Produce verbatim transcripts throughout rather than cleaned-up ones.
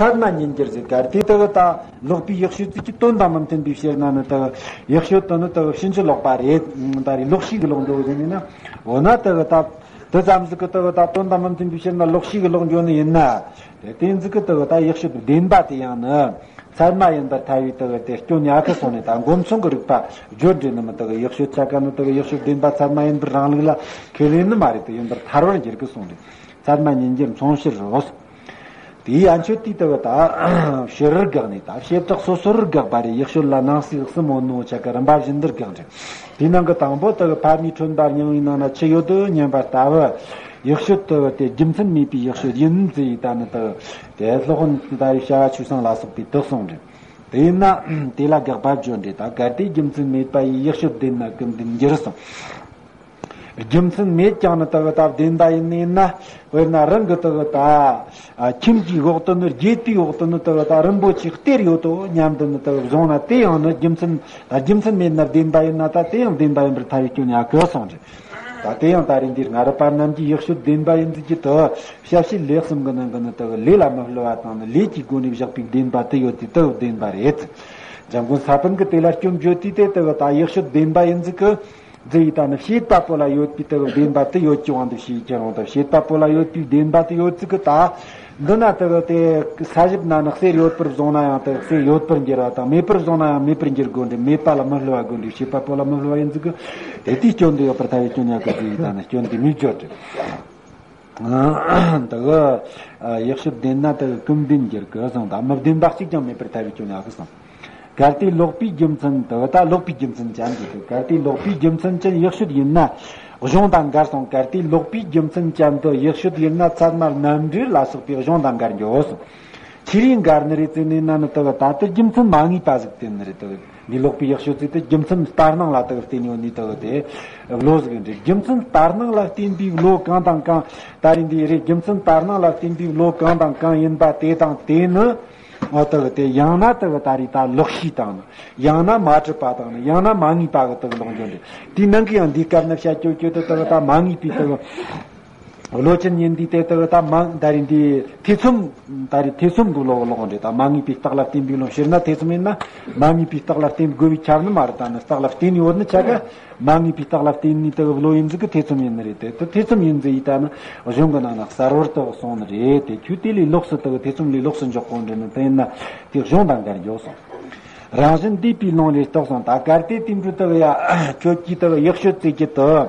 ཚད་མ་ཉིད་འགྱུར་ཟེར་གར་དེ་དག་ད་ལོག་པའི་ཡག་ཤོས་ཚིག་གི་དོན་དང་མི་མཐུན་པའི་ཕྱིར་ན་ནི་དག་ཡག་ཤོས་དུ་ནི་དག་ཕྱིན་ཅི་ལོག་པ་རེད། ད་རེས་ལོག་ཤེས་ཀྱི་ལོག་འགྲོ་བ་ཟེར་ནས་ན། འོ་ན་དག་ད་དེ་ཙམ་ཟིག་གི་དག་ད་དོན་དང་མི་མཐུན་པའི་ཕྱིར་ན་ལོག་ཤེས་ཀྱི་ལོག་འགྲོ་ནི་ཡིན་ན། དེ་དེ་ཟིག་གི་དག་ད་ཡག་ཤོས་བདེན་པ་དེ་ཡང་ནི་ཚད་མ་ཡིན་པར་ཐལ་བའི་དག་དེ་སྐྱོན་ཡག་གི་སོང་ནས། ད་སྒོམ་སོང་གི་རིགས་པ་བརྗོད་འདྲེ་ནི་མི་དག་ཡག་ཤོས་ཆ་ག་ནི་དག་ཡག་ཤོས་བདེན་པ་ཚད་མ་ཡིན་པར་རང་ལུགས་ལ་ཁས་ལེན་ནི་མ་རེད། དེ་ཡིན་པར་ཐལ་བར་འགྱུར་གི་སོང་རེད། ཚད་མ་ཉིད་འགྱུར་མཚུངས་ཕྱིར་རོ། དེའི་ཨ་མཆོད་དེའི་དག་ད་ཕྱི་རོལ་དགག་ནས་ད་བྱེ་བྲག་སོ་སོར་དགག་པ་རེད། ཡག་ཤོས་ལ་ནང་གསེས་གསུམ་ཡོད་ནོ་ཆ་ག་རིམ་པ་བཞིན་དུ་དགག་འདྲེ། དེའི་ནང་གི་དང་པོ་དག་ཕ་མའི་ཁྲོན་པ་རྙིང་བའི་ནང་ན་ཆུ་ཡོད་དོ་སྙམ་པ་ལྟ་བུ། ཡག་ཤོས་དག་དེ་རྒྱུ་མཚན་མེད་པའི་ཡག་ཤོས་ཡིན་ཟེར་ཡི་ད་ནི་དག་དེ་སློབ་དཔོན་ད་རེས་བྱ་བ་ཆོས་སེང་ལ་སོགས་པས་དག་གསུངས་འདྲེ། དེ་ཡིན་ན་དེ་ལ་དགག་པ་བརྗོད་འདྲེ། ད་གལ་ཏེ་རྒྱུ་མཚན་མེད་པ་ཡི་ཡག་ཤོས་བདེན་ན་ཀུན་བདེན་འགྱུར་གསུངས། རྒྱུ་མཚན་མེད་ཀྱང་ནི་དག་ད་བདེན་པ་ཡིན་ནི་ཡིན་ན། དཔེར་ན་རང་གི་དག་ད་ཁྱིམ་གྱི་འོག་ཏུ་ནི་རྒྱས་པའི་འོག་ཏུ་ནི་དག་ད་རིན་པོ་ཆེའི་གཏེར་ཡོད་དོ་སྙམ་དུ་ནི་དག་བཟུང་ན། དེ་ཡང་ནི་རྒྱུ་མཚན་ད་རྒྱུ་མཚན་མེད་ན་བདེན་པ་ཡིན་ན། ད་དེ་ཡང་བདེན་པ་ཡིན་པར་ཐལ་བའི་སྐྱོན་ཡང་གི་སོང་རེད། ད་དེ་ཡང་ད་རེས་འདིར་སྔ་རབས་པ་རྣམས་ཀྱིས་ཡག་ཤོས་བདེན་པ་ཡིན་ཟེར་གྱི་དུ་བྱ་བྱེད་ལས་གསུམ་གྱི་ནང་གི་ནི་དག་ལས་ལ་མི་བསླུ་བ་དང་ནི་ལས་ཀྱི་སྒོ་ནས་བཞག་པའི་བདེན་པ་དེ་ཡོད་དེ་དག་བདེན་པ་རེད། འཇམ་མགོན་ས་པཎ་གྱིས་དེ་ལ་སྐྱོན་བརྗོད་དུས་དེ་དག་ད་ཡག་ཤོས་བདེན་པ་ཡིན་ཟིག་གི་ཟེར་ཡི་ད་ནི་བྱེད་པ་པོ་ལ་ཡོད་པའི་དག་བདེན་པ་དེ་ཡོད་ཀྱི་དབང་དུ་བྱས་ཀྱི་རུང་། ད་བྱེད་པ་པོ་ལ་ཡོད་པའི་བདེན་པ་དེ་ཡོད་ཟིག་གི་ད། འདི་ན་དག་དེ་ས་ཞབས་ན་ནི་གསེར་ཡོད་པར་བཟུང་ན་ཡང་དག་གསེར་ཡོད་པར་འགྱུར་བ་དང་། མེད་པར་བཟུང་ན་ཡང་མེད་པར་འགྱུར་དགོས་འདྲེ། མེད་པ་ལ་མི་བསླུ་བ་དགོས་འདྲེ། བྱེད་པ་པོ་ལ་མི་བསླུ་བ་ཡིན་ཟིག་གི་དེ་དེའི་སྐྱོན་དུ་ཡོད་པར་ཐལ་བའི་སྐྱོན་ཡང་གི་ཟེར་ཡི་ད་ནི་སྐྱོན་དེ་མི་བརྗོད་འདྲེ། དག་ཡག་ཤོས་བདེན་ན་དག་ཀུན་བདེན་འགྱུར་གི་གསུངས། ད་མི་བདེན་པ་གཅིག་ཀྱང་མེད་པར་ཐལ་བའི་སྐྱོན་ཡང་གི་གསུངས། གལ་ཏེ་ལོག་པའི་རྒྱུ་མཚན་དུ། ད་ལོག་པའི་རྒྱུ་མཚན་ཅན་དུ། གལ་ཏེ་ལོག་པའི་རྒྱུ་མཚན་ཅན་ཡག་ཤོས་ཡིན་ན་གཞུང་དང་འགལ་སོང་། གལ་ཏེ་ལོག་པའི་རྒྱུ་མཚན་ཅན་དུ་ཡག་ཤོས་ཡིན་ན་ཚད་མ་རྣམ་འགྲེལ་ལ་སོགས་པའི་གཞུང་དང་འགལ་འགྱོ་སོང་། ཆི་རིང་འགལ་ནི་རེད་ཟེར་ནས་ན་ནི་དུ་ད་ལྟ་རྒྱུ་མཚན་མ་ངེས་པ་ཟིག་བསྟན་ནི་རེད་དུ། འདི་ལོག་པའི་ཡག་ཤོས་ཚིག་དེ་རྒྱུ་མཚན་ལྟར་སྣང་ལ་དུ་བརྟེན་ཡོད་ནི་དུ་དེ་བློ་ཟིག་ཡིན་རེད། རྒྱུ་མཚན་ལྟར་སྣང་ལ་བརྟེན་པའི་བློ་གང་དང་གང་ད་རིང་འདི་རེད། རྒྱུ་མཚན་ལྟར་སྣང་ལ་བརྟེན་པའི་བློ་གང་དང་གང་ཡིན་པ་དེ་དང་དེ་ནི། འོ་དག་དེ་ཡང་ན་དག་ད་རེས་ད་ལོག་ཤེས་དང་ནི། ཡང་ན་མ་གྲུབ་པ་དང་ནི། ཡང་ན་མ་ངེས་པ་གི་དག་ལོག་འགྱོ་འདི། དེའི་ནང་གི་ཡང་འདིའི་སྐབས་ན་བཤད་རྒྱུ་རྒྱུ་དུ་དག་ད་མ་ངེས་པའི་དག་བློ་ཅན་ཡིན་འདི་དེ་དག་ད་མ་ད་རེས་འདི་ཐེ་ཚོམ་ད་རེས་ཐེ་ཚོམ་གི་ལོག་ལོག་འདི་ད་མ་ངེས་པའི་རྟགས་ལ་བརྟེན་པའི་བློ། སྤྱིར་ན་ཐེ་ཚོམ་ཡིན་ན་མ་ངེས་པའི་རྟགས་ལ་བརྟེན་དགོས་པའི་ཁྱབ་ནི་མ་རེད། ད་ནི་རྟགས་ལ་བརྟེན་ཡོད་ནི་ཆ་ག་མ་ངེས་པའི་རྟགས་ལ་བརྟེན་ནས་དེ་བློ་ཡིན་ཟིག་གི་ཐེ་ཚོམ་ཡིན་ནི་རེད། དེ་དེ་ཐེ་ཚོམ་ཡིན་ཟིག་ཡིན་ད་ནི་གཞུང་གི་ནང་ན་གསལ་བོར་དུ་གསུངས་ནི་རེད། དེ་ཁྱོད་དེ་ལས་ལོགས་སུ་དག་ཐེ་ཚོམ་ལས་ལོགས་སུ་འཇོག་གོ་འདྲི་ནི་དེ་ཡིན་ན་དེ་གཞུང་དང་འགལ་འགྱོ་སོང་། རང་བཞིན་བསྡུས་པའི་ལུང་ལས་རྟོགས་སོང་། ད་གལ་ཏེ་དེ་འདྲ་དག་ཡ་ཁྱོད་ཀྱིས་དག་ཡག་ཤོས་ཟེར་གྱི་དུ།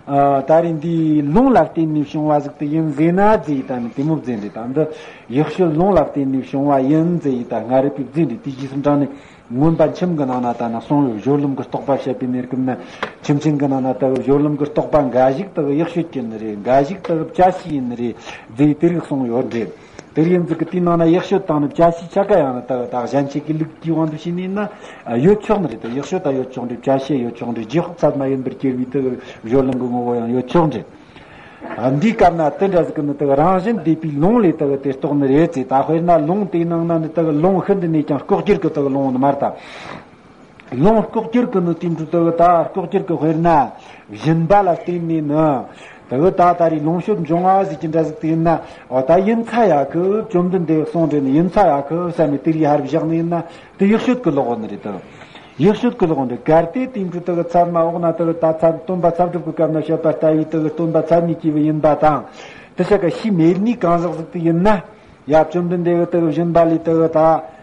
ཨ་ད་རེས་འདི་ལུང་ལ་བརྟེན་ནས་བྱུང་བ་ཟིག་དེ་ཡིན་ཟེར་ན་ཟིག་ཡིན་ད་ནི་དེ་མོ་ཟེར་འདྲི། ད་འདི་ཡག་ཤོས་ལུང་ལ་བརྟེན་ནས་བྱུང་བ་ཡིན་ཟེར་ཡི་ད་སྔ་རབས་པའི་ཟེར་འདྲི། དེ་རྗེས་སུ་འབྲངས་ནས། མངོན་པ་མཆིམས་ཀྱི་ནང་ན་ད་ནི་གསུངས་ཡོད། སྦྱོར་ལམ་གྱི་རྟོག་པ་བཤད་པའི་གནས་སྐབས་ན་མཆིམས་ཆེན་གྱི་ནང་ན་ལྟ་བུ་སྦྱོར་ལམ་གྱི་རྟོག་པ་འགའ་ཞིག་ལྟ་བུ་ཡག་ཤོས་ཀྱི་ནི་རེད། འགའ་ཞིག་ལྟ་བུ་བཅའ་ཤེས་ཡིན་ནི་རེད་ཟེར་དེ་རིགས་གསུངས་ཡོད་རེད། དེ་རིགས་ཡིན་ཙི་གི་དེའི་ནང་ན་ཡག་ཤོས་དང་ནི་བཅའ་ཤེས་ཆ་ག་ཡང་ན་ལྟ་བུ་ད་གཞན་ཆོས་ཀྱི་ལུགས་ཀྱི་དབང་དུ་བྱས་ནས་ན་ཡོད་ཆོག་ནི་རེད། ད་ཡག་ཤོས་ད་ཡོད་ཆོག་རེད། བཅའ་ཤེས་ཡོད་ཆོག་རེད། རྗེས་དཔག་ཚད་མ་ཡིན་པར་གྱུར་པའི་ལྟ་བུ་སྦྱོར་ལམ་གྱི་ངོ་བོ་ཡང་ཡོད་ཆོག་རེད། ཨ་འདིའི་སྐབས་ན་དེ་འདྲ་ཟིག་གི་ནི་དག་རང་བཞིན་བསྡུས་པའི་ལུང་ལས་དག་དེ་རྟོགས་ནི་རེད་ཅེས། ད་དཔེར་ན་ལུང་དེའི་ནང་ན་ནི་དག་ལུང་ཤིན་ཏུ་ནས་ཀྱང་ལྐོག་གྱུར་གྱི་དག་ལུང་ནི་མ་རེད་ད། ལུང་ལྐོག་གྱུར་གྱི་ནི་དེ་འདྲ་དག་ད་ལྐོག་གྱུར་གྱི་དཔེར་ན་སྦྱིན་པ་ལ་བརྟེན་ནས་ནི་དག་ད་ད་རེས་ལོངས་སྤྱོད་འབྱུང་བ་ཟིག་གི་འདྲ་ཟིག་དེ་ཡིན་ན། འོ་ད་ཡིན་ཚ་ཡ་གི་བཅོམ་ལྡན་འདས་གསུངས་རེད་ནི་ཡིན་ཚ་ཡ་གི་བསམ་ནས་དེ་རིགས་ཧར་བཞག་ནི་ཡིན་ན། དེ་ཡག་ཤོས་ཀྱི་ལོག་ནི་རེད་དོ། ཡག་ཤོས་ཀྱི་ལོག་འདི་གལ་ཏེ་དེ་འདྲ་དག་ཚད་མ་འོག་ན་དག་ད་ཚད་སྟོན་པ་ཚད་གྲུབ་ཀྱི་སྐབས་ན་བཤད་པ་ལྟ་བུའི་དག་སྟོན་པ་ཚད་མའི་སྐྱེས་བུ་ཡིན་པ་དང་། དེ་ཆ་ག་ཤེས་མེད་ནི་གང་ཟག་ཟིག་དེ་ཡིན་ན། ཡ་བཅོམ་ལྡན་འདས་ཀྱི་དག་སྦྱིན་པ་ལས་དག་ད་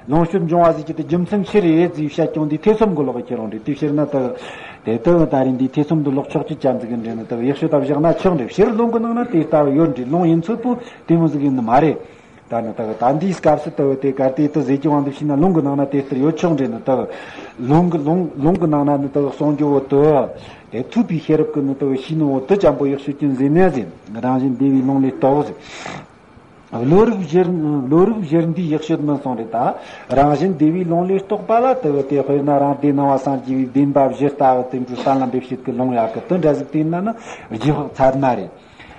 ལོངས་སྤྱོད་འབྱུང་བ་ཟིག་གི་དེ་རྒྱུ་མཚན་ཆི་རེད་ཟེར་བཤད་ཀྱང་དེ་ཐེ་ཚོམ་གྱི་ལོག་ཁྱེར་རུང་རེད། དེ་ཕྱིར་ན་དག་དེ་དག་ད་རིང་འདི་ཐེ་ཚོམ་དུ་ལོག་ཆོག་ཅི་ཅན་ཟིག་གི་འདྲེ་ན་དག་ཡག་ཤོས་ད་བཞག་ན་ཆོག་འདྲེ། ཕྱིར་ལུང་གི་ནང་ན་དེ་ལྟ་བུ་ཡོད་འདྲེ། ལུང་ཡིན་ཚོད་པོ་དེ་མོ་ཟིག་ཡིན་ནི་མ་རེད། ད་ནི་དག་ད་འདིའི་སྐབས་སུ་དག་དེ་གལ་ཏེ་དུ་ཟེར་གྱི་དབང་དུ་བྱས་ན་ལུང་གི་ནང་ན་དེ་ལྟར་ཡོད་ཆོག་འདྲེ་ནི་དག་ལུང་གི་ལུང་ལུང་གི་ནང་ན་ནི་དག་གསུང་རྒྱུ་བོ་དུ་དེ་ཐུབ་པའི་ཤེས་རབ་ཀྱི་ནི་དག་ཤེས་ནི་བོ་དུ་ཅན་པོ་ཡག་ཤོས་ཀྱི་འཛིན་ནས་ཟེར། རང་བཞིན་བསྡུས་པའི་ལུང་ལས་རྟོགས་ཟེར། བློ་རིག་བཞིར་བློ་རིག་བཞིར་འདུས་ཡག་ཤོས་མིན་སོང་རེད་ད། རང་བཞིན་བསྡུས་པའི་ལུང་ལས་རྟོགས་པ་ལ་དུ་དེ་དཔེར་ན་རང་སྡེ་སྣང་བ་སངས་རྒྱས་པའི་བདེན་པ་བཞི་ལྟ་བུ་དེ་འདྲ་གསལ་ལ་འབེབས་བྱེད་ཀྱི་ལུང་ཡག་གི་དུ་འདྲ་ཟིག་དེ་ན་ནི་རྗེས་དཔག་ཚད་མ་རེད།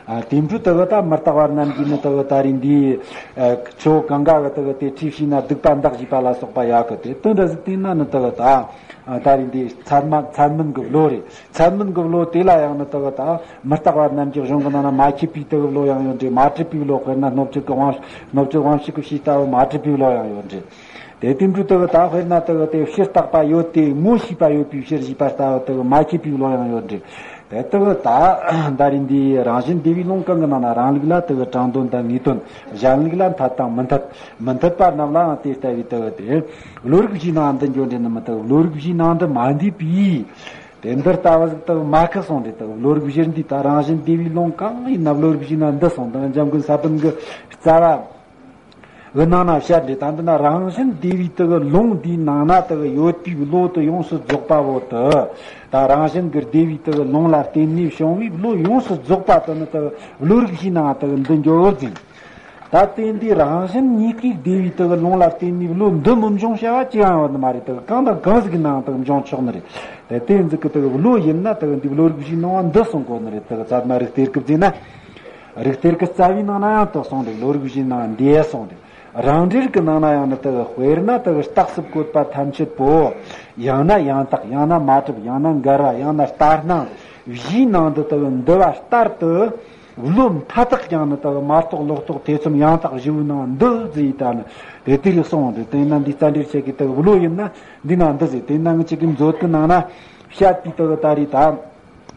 ཨ། དེ་འཕྲོ་དེ་གི་ད་མི་རྟག་པ་རྣམས་ཀྱིས་ནི་དེ་གི་ད་རེས་འདི་ཨ་ཆུ་བོ་གངྒཱ་གི་དེ་གི་དེ་འཁྲུས་ཞིག་ན་སྡིག་པ་འདག་བྱས་པ་ལ་སོགས་པ་ཡོད་གི། དེ་དོན་འདྲ་ཟིག་བལྟས་ན་ནི་དེ་གི་ད་ཨ་ད་རེས་འདི་ཚད་མ་ཚད་མིན་གྱི་བློ་རེད། ཚད་མིན་གྱི་བློ་དེ་ལ་ཡང་ནི་དེ་གི་ད་མི་རྟག་པ་རྣམས་ཀྱི་གཞུང་གི་ནང་ན་མ་ཁྱབ་པའི་དེ་གི་བློ་ཡང་ཡོད་འདྲ། མ་གྲུབ་པའི་བློ། དཔེར་ན་སྣོད་བཅུད་ཀྱི་དབང་སྣོད་བཅུད་དབང་ཕྱུག་གི་ཕྱིའི་ལྟ་བུ་མ་གྲུབ་པའི་བློ་ཡང་ཡོད་འདྲ། དེ་དེ་འཕྲོ་དེ་གི་ད་དཔེར་ན་དེ་གི་དེ་ཕྱིར་རྟག་པ་ཡོད་དེ་ངོ་ཤེས་པ་ཡོད་པའི་ཕྱིར་ཞེས་པ་ལྟ་བུ་དེ་གི་མ་ཁྱབ་པའི་བློ་ཡང་ཡོད་འདྲ། དེ་དེ་གི་ད་ད་རེས་འདི་རང་བཞིན་བདེ་བའི་ལུང་གང་གི་ནང་ན་རང་ལུགས་ལ་དེ་གི་དྲང་དོན་དང་ངེས་དོན། གཞན་ལུགས་ལ་འཐད་དང་མི་འཐད། མི་འཐད་པ་རྣམས་ལའང་དེ་ལྟ་བུའི་དེ་གི་དེ་བློ་རིག་བཞིའི་ནང་འདི་འཇོག་འདྲ་ནི་མི་འཐད། བློ་རིག་བཞིའི་ནང་འདི་མ་འདུས་པའི་དེ་འདི་ལྟ་བུ་ཟིག་དེ་གི་མེད་གི་གསུངས་འདྲ། དེ་གི་བློ་རིག་བཞིར་འདུས་ད་རང་བཞིན་བདེ་བའི་ལུང་གང་ཡིན་ན་བློ་རིག་བཞིའི་ནང་འདི་གསུངས། དེ་འཇམ་མགོན་ས་པཎ་གྱི་རྩ་བ་གི་ནང་ན་བཤད་འདྲ། ད་འདི་ན་རང་བཞིན་བདེ་བའི་དེ་གི་ལུང་འདིའི་ནང་ན་དེ་གི་ཡོད་པའི་བློ་དེ་ཡོངས་སུ་རྫོགས་པ་བོ་དེ། ད་རང་བཞིན་གྱི་བདེ་བའི་དེ་གི་ལུང་ལ་བརྟེན་ནས་བྱུང་བའི་བློ་ཡོངས་སུ་རྫོགས་པ་དེ་ནི་དེ་གི་བློ་རིག་བཞིའི་ནང་དེ་གི་འདི་འཇོག་ཡོད་ཟིན། ད་དེ་འདི་རང་བཞིན་གཉིས་ཀའི་བདེ་བའི་དེ་གི་ལུང་ལ་བརྟེན་ནས་བློ་འདི་མི་འབྱུང་བྱ་བ་ཅི་ཡང་ཡོད་ནི་མ་རེད། དེ་གི་གང་དང་གང་ཟིག་གི་ནང་དེ་གི་འབྱུང་ཆོག་ནི་རེད། དེ་དེ་ཟིག་གི་དེ་གི་བློ་ཡིན་ན་དེ་གི་འདི་བློ་རིག་བཞིའི་ནང་བ་འདི་གསུང་དགོས་ནི་རེད། དེ་གི་ཚད་མ་རིགས་གཏེར་གྱི་བརྩིས་ན། རིགས་གཏེར་གྱི་རྩ་བའི་ནང་ན་ཡང་དེ་གསུངས་རེད། བློ་རིག་བཞིའི་ནང་འདི་གསུངས་རེད། རང་འགྲེལ་གྱི་ནང་ན་ཡང་ནི་དེ་གི་དཔེར་ན་དེ་གི་རྟགས་སུ་བཀོད་པ་ཐམས་ཅད་པོ། ཡང་ན་ཡང་དག་ཡང་ན་མ་གྲུབ་ཡང་ན་འགལ་བ་ཡང་ན་ལྟར་སྣང་བཞིའི་ནང་དུ་དེ་གི་འདུ་བ་ལྟར་དུ་བློ་མཐའ་དག་ཀྱང་ནི་དེ་གི་མ་རྟོགས་ལོག་རྟོག་ཐེ་ཚོམ་ཡང་དག་བཞི་བོའི་ནང་འདུ་ཟེར་ཡི་ད་ནི་དེ་དེ་རིགས་གསུངས་རེད། དེ་ན་འདི་རྩ་འགྲེལ་བྱེད་ཀྱི་དེ་གི་བློ་ཡིན་ན་འདི་ན་འདི་ཟེར། དེ་ན་ངི་ཅིག་གི་མཛོད་ཀྱི་ནང་ན་བཤད་པའི་དེ་གི་ད་རེས་ད།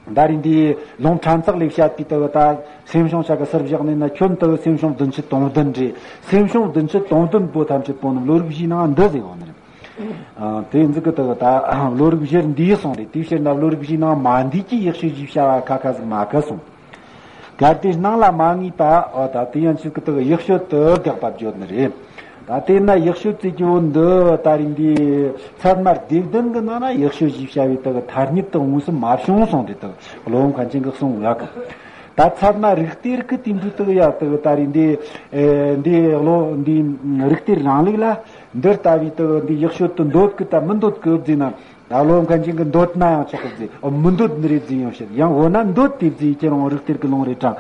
ད་རེས་འདི་ལུང་ཕྲན་ཚེགས་ལས་བཤད་པའི་དེ་གི་ད་སེམས་བྱུང་བྱ་གི་ཟུར་བཞག་ནས་ན་ཁྱོན་དེ་གི་སེམས་བྱུང་བདུན་ཅུ་དོན་བདུན་རེད། སེམས་བྱུང་བདུན་ཅུ་དོན་བདུན་པོ་ཐམས་ཅད་པོ་ནི་བློ་རིག་བཞིའི་ནང་འདི་ཟེར་ཡོང་ནི་རེད། ཨ། དེ་ཟིག་གི་དེ་གི་ད་བློ་རིག་བཞིར་འདུས་གསུངས་རེད། དེའི་ཕྱིར་ན་བློ་རིག་བཞིའི་ནང་མ་འདུས་ཀྱི་ཡེ་ཤེས་ཞེས་བྱ་བ་ཁ་ཁ་ཟིག་མེད་གི་གསུངས། གལ་ཏེ་སྣང་ལ་མ་ངེས་པ། འོ་ད་དེ་ཡང་ཆོས་ཀྱི་དེ་གི་ཡེ་ཤེས་དེ་དགག་པ་བརྗོད་ནི་རེད། ད་དེ་ན་ཡེ་ཤེས་ཟེར་རྒྱུ་བོ་འདི་ད་རེས་འདི་ཚད་མ་སྡེ་བདུན་གྱི་ནང་ན་ཡེ་ཤེས་ཞེས་བྱ་བའི་དེ་གི་ཐ་སྙད་དེ་དངོས་སུ་མ་བྱུང་གསུངས་ཏེ། དེ་གི་བློ་བཟང་མཁན་ཆེན་གྱིས་གསུངས་ཡོད་གི། ད་ཚད་མ་རིགས་གཏེར་གྱི་དེ་འདྲ་དེ་གི་ཡ་དེ་གི་ད་རེས་འདི་ཨེ་འདི་བློ་འདི་རིགས་གཏེར་རང་ལུགས་ལ་འདི་ལྟ་བུའི་དེ་གི་འདི་ཡེ་ཤེས་དེ་འདོད་གི་ད་མི་འདོད་གི་བརྫིས་ན། ད་བློ་བཟང་མཁན་ཆེན་གྱིས་འདོད་ན་ཡང་ཆོག་གི་བརྫིས། ཨོ་མི་འདོད་ནི་རེད་བརྫིས་ཡང་ཤེས། ཡང་འོ་ན་འདོད་དེ་བརྫིས་ཁྱེད་རང་རིགས་གཏེར་གྱི་ལུང་རེད་དྲ།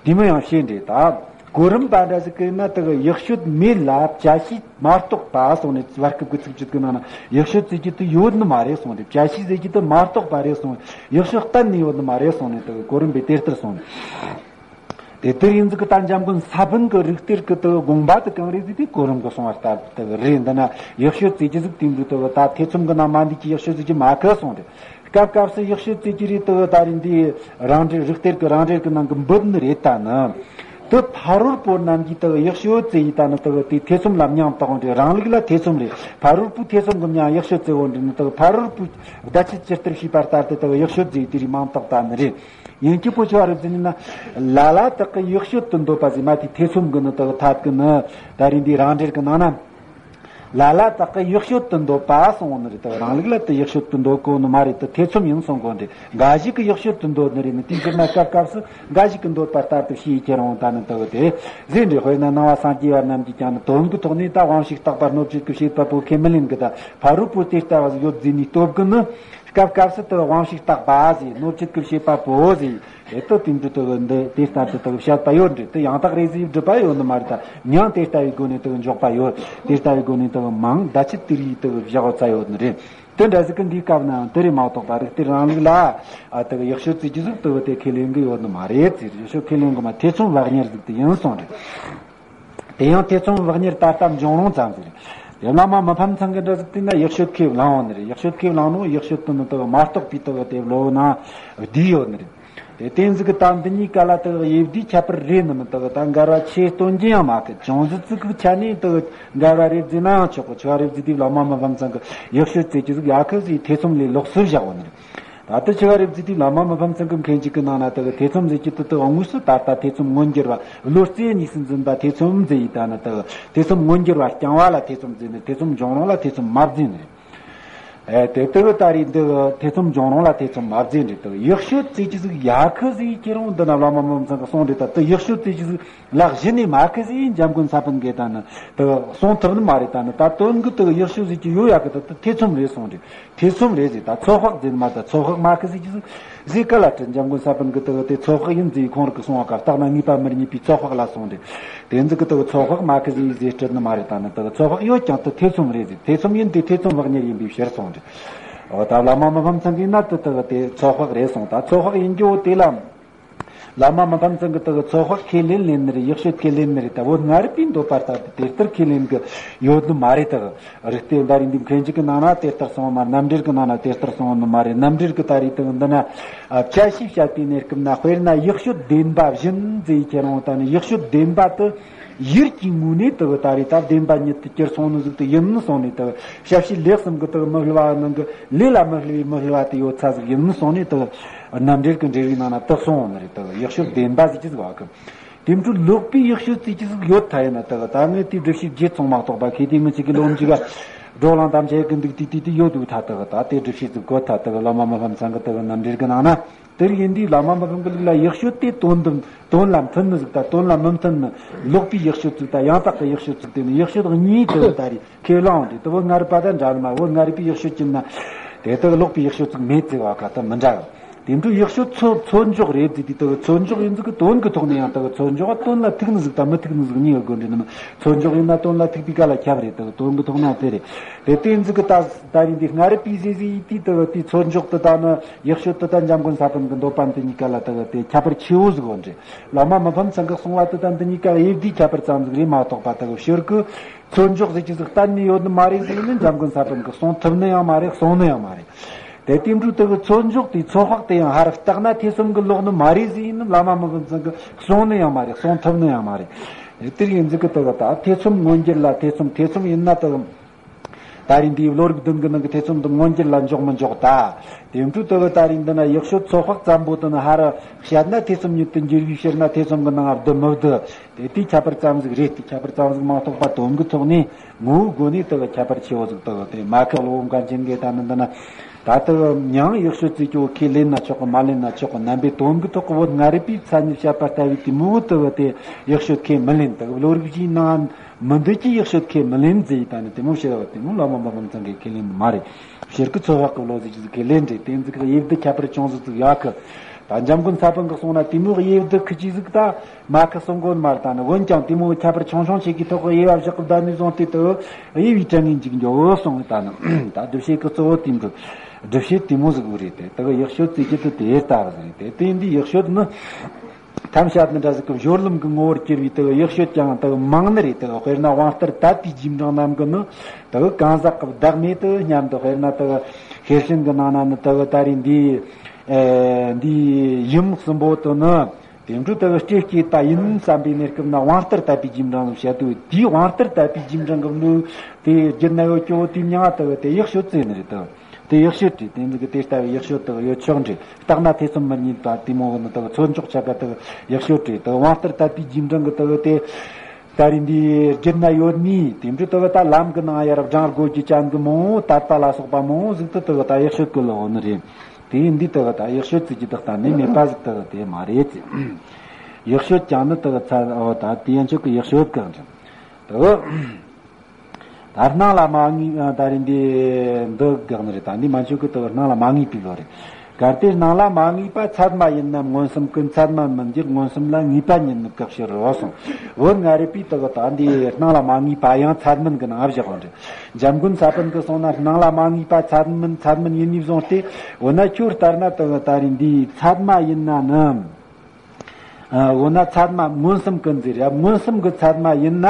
དེ་མོ་ཡང་ཤེས་འདྲེ་ད། གོ་རིམ་པ་འདྲ་ཟིག་གི་ན་དེ་གི་ཡེ་ཤེས་མེད་ལ་བྱ་བྱེད་མ་གཏོགས་པ་གསུངས་ནས། བར་སྐབས་ཀྱི་ཚིགས་བཅད་ཀྱི་ནང་ན་ཡེ་ཤེས་ཟེར་རྒྱུ་དེ་ཡོད་ནི་མ་རེད་གསུངས་ཏེ། བྱ་བྱེད་ཟེར་རྒྱུ་དེ་མ་གཏོགས་པ་རེད་གསུངས། ཡེ་ཤེས་གཏན་ནས་ཡོད་ནི་མ་རེད་གསུངས་ནས། དེ་གི་གོ་རིམ་པས་དེ་ལྟར་གསུངས་ནས། དེ་དེར་ཡིན་ཟིག་གི་ད་འཇམ་མགོན་ས་པཎ་གྱི་རིགས་གཏེར་གྱི་དེ་དགོངས་པ་དེ་གང་རེད་ཟེར་དུས། གོ་རིམ་གྱི་གསུང་བ་ལྟར་དེ་རེད། འདི་ན་ཡེ་ཤེས་ཟེར་རྒྱུ་ཟིག་དེ་འདུག་དེ་གི་ད་ཐེ་ཚོམ་གྱི་ནང་མ་འདུས་ཀྱི་ཡེ་ཤེས་ཟེར་རྒྱུ་མེད་གི་གསུངས་ཏེ། སྐབས་སྐབས་སུ་ཡེ་ཤེས་ཟེར་རྒྱུ་རེད་དེ་གི་ད་རེད། འདི་རང་འགྲེལ་རིགས་གཏེར་གྱི་རང་འགྲེལ་གྱི་ནང་གི་འབུད་ནི་རེད་ད་ནི། དེ་ཕ་རོལ་པོ་རྣམས་ཀྱིས་དེ་གི་ཡེ་ཤེས་ཟེར་ཡི་ད་ནི་དེ་གི་དེ་ཐེ་ཚོམ་ལ་མྱང་བཏགས་འདྲེ། རང་ལུགས་ལ་ཐེ་ཚོམ་རེད། ཕ་རོལ་པོའི་ཐེ་ཚོམ་གྱི་མྱང་ཡེ་ཤེས་ཟེར་བོ་འདྲེ་ནི། དེ་གི་ཕ་རོལ་པོའི་བརྡ་ཆད་ཇི་ལྟར་ཤེས་པ་ལྟར་དུ་དེ་གི་ཡེ་ཤེས་ཟེར་ཡི་དེ་རིགས་མྱང་བཏགས་ད་ནི་རེད། ཡིན་གྱི་པོ་ཆེ་བ་རེད་ཟེར་ན། ལ་ལ་དག་གི་ཡེ་ཤེས་དུ་འདོད་པ་ཟེར་མ་དེ་ཐེ་ཚོམ་གྱི་ནི་དེ་གི་ཐད་ཀྱི་ནི། ད་རེད། འདི་རང་འགྲེལ་གྱི་ནང་ན། ལ་ལ་དག་གི་ཡེ་ཤེས་དུ་འདོད་པ་གསུངས་ནི་རེད། དེ་རང་ལུགས་ལ་དེ་ཡེ་ཤེས་དུ་འདོད་གོ་ནི་མ་རེད། དེ་ཐེ་ཚོམ་ཡིན་གསུང་གོ་འདྲེ། འགའ་ཞིག་གིས་ཡེ་ཤེས་དུ་འདོད་ནི་རེད་ནི། དེའི་ཕྱིར་ན་སྐབས་སྐབས་སུ་འགའ་ཞིག་གིས་འདོད་པ་ལྟར་དུ་ཤེས་ཁྱེར་འོང་ད་ནི་དེ་གི་དེ་ཟེར་འདྲེ། དཔེར་ན་ནང་པ་སངས་རྒྱས་པ་རྣམས་ཀྱིས་ཀྱང་ནི་དོན་གྱི་ཐོག་ནས་ད་དབང་ཕྱུག་རྟག་པ་སྣོད་བཅུད་ཀྱི་བྱེད་པ་པོ་ཁས་མི་ལེན་གི། ད་ཕ་རོལ་པོ་དེ་ལྟ་བ་ཟིག་ཡོད་ཟེར་ནས་སྟོབས་ཀྱིས་ནི། སྐབས་སྐབས་སུ་དེ་དབང་ཕྱུག་རྟག་པ་ཟེར། སྣོད་བཅུད་ཀྱི་བྱེད་པ་པོ་ཟེར། དེ་ལྟ་དེ་འདྲ་དེ་འདི་དེ་ལྟར་དུ་དེ་བཤད་པ་ཡོད་འདྲེ། དེ་ཡང་དག་རེད་ཟེར་སྒྲུབ་པ་ཡོད་ནི་མ་རེད། ད་མྱང་དེ་ལྟ་བུའི་སྒོ་ནས་དེ་འཇོག་པ་ཡོད། དེ་ལྟ་བུའི་སྒོ་ནས་དེ་མང་བརྡ་ཆད་དེ་རིགས་དེ་བཞག་ཚ་ཡོད་ནི་རེད། དེ་འདྲ་ཟིག་གི་འདིའི་སྐབས་ནའང་དེ་རེད་མ་གཏོགས་པ། རིགས་གཏེར་རང་ལུགས་ལ་ཨ་དེ་ཡེ་ཤེས་ཟེར་རྒྱུ་ཟིག་དེ་དེ་ཁས་ལེན་གི་ཡོད་ནི་མ་རེད་ཟེར། ཡེ་ཤེས་ཁས་ལེན་གི་མ། ཐེ་ཚོམ་བག་གཉེར་ཟིག་དེ་ཡིན་གསུངས་རེད། དེ་ཡང་ཐེ་ཚོམ་བག་གཉེར་ད་ལྟ་འབྱུང་རུང་ཙམ་ཟིག་རེད། དེ་བླ་མ་མི་ཕམ་ཚང་གི་འདྲ་ཟིག་བལྟས་ན་ཡེ་ཤེས་ཁས་བླངས་འོང་ནི་རེད། ཡེ་ཤེས་ཁས་བླངས་ནོ་ཡེ་ཤེས་དེ་ནི་དེ་མ་རྟོགས་པའི་དེ་དེ་བློ་ན་བསྡུས་ཡོད་ནི་རེད། དེ་བསྟན་ཟིག་གི་ད་འདི་གཉིས་ཀ་ལ་དེ་དབྱེ་བསྡུས་ཁྱད་པར་རེད་ནི་མིན། དེ་ད་འགལ་བ་ཆེ་སྟོན་རྒྱུ་ཡང་མེད་གི། ཅུང་ཟད་ཙིག་གི་ཆ་ནས་དེ་འགལ་བ་རེད་ཟེར་ན་ཡང་ཆོག་གི། ཆོ་ག་རེད་ཟེར་དུས་བླ་མ་མི་ཕམ་ཚང་གི་ཡེ་ཤེས་ཟེར་རྒྱུ་ཟིག་ཡོད་གི་ཟེར་ཐེ་ཚོམ་ལས་ལོགས་སུ་བཞག་ཡོད་ནི་རེད། ད་ལྟ་ཆོ་ག་རེད་ཟེར་དུས་བླ་མ་མི་ཕམ་ཚང་གི་མཁན་ཅིག་གི་ནང་ན་དེ་གི་ཐེ་ཚོམ་ཟེར་རྒྱུ་དེ་དེ་དངོས་སུ་ད་ལྟ་ཐེ་ཚོམ་མངོན་གྱུར་བ། བློ་རྩེ་གཉིས་སུ་འཛིན་པ་ཐེ་ཚོམ་ཟེར་ཡི་ད་ནི་དེ་གི་ཐེ་ཚོམ་མངོན་གྱུར་བ་རྐྱང་བ་ལ་ཐེ་ཚོམ་ཟེར་ནས། ཐེ་ཚོམ་འབྱུང་རུང་ལ་ཐེ་ཚོམ་མ་ཟེར་ནས། ཨེ་དེ་ལྟ་བུ་ད་རེས་འདི་ཐེ་ཚོམ་འབྱུང་རུང་ལ་ཐེ་ཚོམ་མ་བརྩེ་འདྲི་དུ་ཡག་ཤོས་བརྩེ་ཅི་ཟིག་ཡག་ཁུ་ཟིག་ཁྱེད་རང་འདི་ན་བླ་མ་མི་ཚང་གི་གསུང་འདྲི་ད་དུ་ཡག་ཤོས་བརྩེ་ཅི་ཟིག་ལག་གཞི་ནས་མ་ཁུ་ཟིག་འཇམ་མགོན་ས་པཎ་གི་ད་ནི་དུ་གསུང་ཐུབ་ནི་མ་རེད། ད་ནི་ད་དོན་གི་དུ་ཡག་ཤོས་ཟིག་ཅི་ཡོད་ཡག་གི་ད་དུ་ཐེ་ཚོམ་རེད་གསུང་འདྲི། ཐེ་ཚོམ་རེད་ཟིག་ད་ཚོད་དཔག་ཟིན་མ་ད་ཚོད་དཔག་མ་ཁུ་ཟིག་ཅི་ཟིག་ཟིག་གི་ལ་དྲི་འཇམ་མགོན་ས་པཎ་གི་དུ་དེ་ཚོད་དཔག་ཡིན་ཟིག་ཁོང་རིག་གི་གསུང་བ་ཀ་བརྟག་ན་ངེས་པ་མི་རྙེད་པའི་ཚོད་དཔག་ལ་གསུང་འདྲི། དེ་ཟིག་གི་དུ་ཚོད་དཔག་མ་ཁུ་ཟིག་ཟིག་སྤྲད་ནི་མ་རེད། ད་ནི་དུ་ཚོད་དཔག་ཡོད་ཀྱང་དུ་ཐེ་ཚོམ་རེད་ཟིག་ཐེ་ཚོམ་ཡིན་དེ་ཐེ་ཚོམ་བག་ཉལ་ཡིན་པའི་ཕྱིར་གསུང་འདྲི། འོ་ད་བླ་མ་མི་ཕམ་ཚང་གིས་ན་དུ་དུ་དེ་ཚོད་དཔག་རེད་གསུང་ད་ཚོད་དཔག་ཡིན་རྒྱུ་དེ་ལ། བླ་མ་མི་ཕམ་ཚང་གི་དུ་ཚོད་དཔག་ཁས་ལེན་ལེན་ནི་རེད། ཡག་ཤོས་ཁས་ལེན་ནི་རེད། ད་བོད་སྔ་རབས་པའི་འདོད་པ་ལྟར་དུ་དེ་ལྟར་ཁས་ལེན་གི་ཡོད་ནི་མ་རེད་དུ། རིག་གཏེར་འདི་རིགས་འདི་མཁན་ཆེན་གི་ནང་ན་དེ་ལྟར་གསུངས་མ་རྣམ་འགྲེལ་གི་ནང་ན་དེ་ལྟར་གསུངས་ནི་མ་རེད། རྣམ་འགྲེལ་གི་ད་རེས་དུ་འདི་ན་བཅའ་ཤེས་བཤད་པའི་གནས་སྐབས་ན་དཔེར་ན་ཡག་ཤོས་བདེན་པ་བཞིན་ཟེར་ཁྱེད་རང་ད་ནི་ཡག་ཤོས་བདེན་པ་དུ་ཡུལ་གྱི་ངོས་ནས་དུ་ད་རེས་ད་བདེན་པ་ཉིད་དུ་གྱུར་སོང་ནི་ཟིག་དུ་ཡིན་ནི་སོང་ནས་དུ་ཞབས་ཕྱི་ལེགས་གསུམ་གི་དུ་མི་སླུ་བ་ནང་གི་ལས་ལ་མི་སླུ་བའི་མི་སླུ་བ་དུ་ཡོད་ཚ་ཟིག་ཡིན་ནི་སོང་ནས་དུ་རྣམ་འགྲེལ་གི་འགྲེལ་བའི་ནང་ན་དུ་གསུངས་ནི་རེད། དུ་ཡག་ཤོས་བདེན་པ་ཟིག་ཅི་ཟིག་བ་གི་དེ་འཕྲོ་ལོག་པའི་ཡག་ཤོས་ཙི་ཅི་ཟིག་ཡོད་ཐ་ཡིན་ན་དུ་ད་ངས་དེའི་སྒྲུབ་བྱེད་བརྗེད་སོང་མ་གཏོགས་པ་ཁེ་དེ་ངི་ཅིག་གི་ལོ་མཇུག་ག་བགྲོ་གླེང་དམ་བཅའ་གི་འདུག་དེ་དེ་དེ་ཡོད་འདུག་ཐ་དུ་ད་དེ་སྒྲུབ་བྱེད་ཟིག་གོ་ཐ་དུ་བླ་མ་མི་ཕམ་ཚང་གི་དུ་རྣམ་འགྲེལ་གི་ནང་ན། དེར་ཡིན་དུས་བླ་མ་མི་ཕམ་གི་ལུགས་ལ་ཡག་ཤོས་དེ་དོན་དམ་དོན་ལ་མཐུན་ནི་ཟིག་དང་དོན་ལ་མི་མཐུན་ནི། ལོག་པའི་ཡག་ཤོས་ཚིག་དང་ཡང་དག་གི་ཡག་ཤོས་ཚིག་དེ་ནི་ཡག་ཤོས་གཉིས་དུ་ད་རེས་ཁས་བླངས་ཏེ་དུ་བོད་སྔ་རབས་པ་དང་འདྲ་ནི་མ་བོད་སྔ་རབས་པའི་ཡག་ཤོས་ཀྱི་ན་དེ་དག་ལོག་པའི་ཡག་ཤོས་ཚིག་མེད་ཟེར་བ་ག་དུ་མི་འདྲ་གི། དེ་འཕྲོ་ཡག་ཤོས་ཚོ་ཚོད་འཇོག་རེད་ཟེར་དུས་དུ་ཚོད་འཇོག་ཡིན་ཟིག་གི་དོན་གི་ཐོག་ནས་ཡང་དུ་ཚོད་འཇོག་དོན་ལ་ཐུག་ནི་ཟིག་དང་མི་ཐུག་ནི་ཟིག་གཉིས་ཀྱི་དགོས་འདྲི་ནི་མ། ཚོད་འཇོག་ཡིན་ན་དོན་ལ་ཐུག་པའི་ག་ལ་ཁྱབ་རེད་དུ་དོན་གི་ཐོག་ན་དེ་རེད། དེ་དེ་ཟིག་གི་ད་ད་རིང་འདི་སྔ་རབས་པའི་ཟེར་ཟེར་ཡིན་དུས་དུ་དེ་ཚོད་འཇོག་དུ་ད་ནི། ཡག་ཤོས་དུ་ད་འཇམ་མགོན་ས་པཎ་གི་འདོད་པ་འདི་གཉིས་ཀ་ལ་དུ་དེ་ཁྱད་པར་ཆེ་བོ་ཟིག་འོན་ཏེ། བླ་མ་མི་ཕམ་ཚང་གི་གསུང་བ་དུ་ད་འདི་གཉིས་ཀ་དབྱེ་བསྡུས་ཁྱད་པར་ཙམ་ཟིག་རེད་མ་གཏོགས་པ་དུ་ཕྱིར་གི་ཚོད་འཇོག་ཟིག་ཅི་ཟིག་གཏན་ནས་ཡོད་ནི་མ་རེད་ཟེར་ནི་འཇམ་མགོན་ས་པཎ་གི་གསུང་ཐུབ་ནི་ཡང་མ་རེད་གསུང་ནི་ཡང་མ་རེད། དེ་དེ་འཕྲོ་དུ་གི་ཚོད་འཇོག་དེ་ཚོད་དཔག་དེ་ཡང་ཧ་ར་བཏགས་ན་ཐེ་ཚོམ་གི་ལོག་ནི་མ་རེད་ཟེར་ནི་བླ་མ་མི་ཕམ་ཚང་གི་གསུང་ནི་ཡང་མ་རེད་གསུང་ཐུབ་ནི་ཡང་མ་རེད། དེར་ཡིན་ཟིག་གི་དུ་གི་ད་ཐེ་ཚོམ་མངོན་གྱུར་ལ་ཐེ་ཚོམ་ཐེ་ཚོམ་ཡིན་ན་དུ་གི་ད་རིང་འདིའི་བློ་རིག་བདུན་གྱི་ནང་གི་ཐེ་ཚོམ་དུ་མངོན་གྱུར་ལ་འཇོག་མི་འཇོག་ད། དེ་འཕྲོ་དུ་གི་ད་རིང་འདི་ན་ཡག་ཤོས་ཚོད་དཔག་ཙམ་པོ་དུ་ན་ཧ་ར་བཤད་ན་ཐེ་ཚོམ་ཉིད་དུ་འགྱུར་བའི་ཕྱིར་ན་ཐེ་ཚོམ་གྱི་ནང་ང་བསྡུ་མི་བསྡུ། དེ་དེའི་ཁྱད་པར་ཙམ་ཟིག་རེད། དེ་ཁྱད་པར་ཙམ་ཟིག་མ་གཏོགས་པ་དོན་གྱི་ཐོག་ནས་ངོ་བོའི་སྒོ་ནས་དུ་གི་ཁྱད་པར་ཆེ་བོ་ཟིག་དུ་གི་དེ་མ་ཁག་བློ་བུ་མཁན་ཆེན་གྱི་ད་ནི་འདི་ན། ད་དུ་མྱང་ཡག་ཤོས་ཙི་ཅོ་ཁས་ལེན་ན་ཆོག་གི་མ་ལེན་ན་ཆོག་གི་རྣམ་པའི་དོན་གྱི་ཐོག་གི་བོད་སྔ་རབས་པའི་མཚན་ཉིད་བཤད་པ་ལྟ་བུའི་དེ་མོ་དུ་གི་དེ་ཡག་ཤོས་ཁས་མི་ལེན་དུ་གི་བློ་རིག་བཞིའི་ནང་མི་འདོད་ཀྱི་ཡག་ཤོས་ཁས་མི་ལེན་ཟེར་ཡི་ད་ནི་དེ་མོ་བཤད་བ་དེ་མོ་བླ་མ་མི་ཕམ་ཚང་གི་ཁས་ལེན་མ་རེད། ཕྱིར་གི་ཚོད་དཔག་གི་བློ་ཟིག་ཅིག་ཁས་ལེན་རེད། དེ་ཟིག་གི་དབྱེ་བསྡུ་ཁྱད་པར་ཅུང་ཟིག་ཟིག་ཡག་གི། ད་འཇམ་མགོན་ས་པཎ་གི་གསུང་ན་དེ་མོ་དབྱེ་བསྡུ་ཁི་ཅིག་ཟིག་ད་མ་ཁི་གསུང་གོ་མ་རེད། ད་ནི་འོན་ཀྱང་དེ་མོ་ཁྱད་པར་ཆུང་ཆུང་ཞིག་གི་ཐོག་གི་དབྱེ་བ་བཞག་གི་བསྡད་ནས་བཟུང་སྟེ་དུ་དབྱེ་བའི་དྲན་ངེས་འཇིག་འགྱོ་སོང་ད་ནི་ད་སྒྲུབ་བྱེད་གི་གཙོ་བོ་དེ་འདུག་སྒྲུབ་བྱེད་དེ་མོ་ཟིག་གི་རེད། དེ་དུ་ཡག་ཤོས་ཙི་ཅི་དུ་དེ་ལྟ་བ་ཟིག་རེད། དེ་དེ་འདི་ཡག་ཤོས་ནི། ཐམས་ཅད་འདི་འདྲ་ཟིག་གི་སྦྱོར་ལམ་གྱི་ངོ་བོར་གྱུར་པའི་དུ་ཡག་ཤོས་ཀྱང་དུ་མང་ནི་རེད། དུ་དཔེར་ན་དབང་རྟུལ་དད་པའི་རྗེས་འབྲང་རྣམས་ཀྱི་ནི་དུ་གང་ཟག་གི་བདག་མེད་དུ་སྙམ་དུ་དཔེར་ན་དུ་ཤེར་ཕྱིན་གྱི་ནང་ན་ནི་དུ་ད་རེས་འདི་ཨེ་འདི་ཡུམ་གསུམ་པོ་དུ་ནི་དེ་འཕྲོ་དུ་སྤྲེལ་སྐྱེས་ད་ཡིན་བསམ་པའི་གནས་སྐབས་ན་དབང་རྟུལ་དད་པའི་རྗེས་འབྲང་ལ་བཤད་དུ་དེའི་དབང་རྟུལ་དད་པའི་རྗེས་འབྲང་གི་ལུགས་དེ་བརྒྱུད་ན་ཡོད་ཀྱོ་དེ་མྱང་དུ་དེ་ཡག་ཤོས་ཙི་ནི་རེད་དུ། དེ་ཡག་ཤོས་རེད། དེ་འདི་གི་དེ་ལྟ་བུའི་ཡག་ཤོས་དག་ཡོད་ཆོག་འདྲ། བརྟག་ན་ཐེ་ཚོམ་མི་རྙེད་པ་དེ་མོ་ནི་དག་ཚོད་འཇོག་བྱ་དགའ་དག་ཡག་ཤོས་རེད། དག་དབང་རྟུལ་དད་པའི་རྗེས་འབྲང་གི་དག་དེ་ད་རེས་འདི་བརྒྱུད་ན་ཡོད་ནི་དེ་འདྲ་དག་ད་ལམ་གི་ནང་ཡར་སྦྲང་དགོས་ཀྱི་ཅན་གི་མང་བོ་དད་པ་ལ་སོགས་པ་མང་བོ་ཟིག་ཏུ་དག་ད་ཡག་ཤོས་གི་ལོ་ནི་རེད། དེ་འདི་དག་ད་ཡག་ཤོས་ཙི་གི་དག་ད་ནི་མེད་པ་ཟིག་དག་དེ་མ་རེད་ཙི། ཡག་ཤོས་ཀྱང་ནི་དག་ཚ་འོ་ད་དེ་ཡན་ཆོད་གི་ཡག་ཤོས་གང་རེད་དག་ད་སྣང་ལ་མ་ངེས་ད་རེས་འདི་འདི་དགག་ནི་རེད། ད་འདི་མ་འཆོལ་གི་དག་སྣང་ལ་མ་ངེས་པའི་ལོ་རེད། གལ་ཏེ་སྣང་ལ་མ་ངེས་པ་ཚད་མ་ཡིན་ན་མངོན་སུམ་ཀུན་ཚད་མ་མིན་གྱུར་མངོན་སུམ་ལ་ངེས་པ་ཉིད་ནི་བཀག་ཕྱིར་རོ་གསུངས། བོད་སྔ་རབས་པའི་དག་ད་འདི་སྣང་ལ་མ་ངེས་པ་ཡང་ཚད་མིན་གྱི་ནང་བཞག་པ་རེད། འཇམ་མགོན་ས་པཎ་གྱི་གསུང་ན་སྣང་ལ་མ་ངེས་པ་ཚད་མིན་ཚད་མིན་ཡིན་ནི་བཟུང་སྟེ་འོ་ན་ཁྱོད་ལྟར་ན་དག་ད་རེས་འདི་ཚད་མ་ཡིན་ན་ནི། འོ་ན་ཚད་མ་མངོན་སུམ་ཀུན་ཟེར་ཡ་མངོན་སུམ་གྱི་ཚད་མ་ཡིན་ན།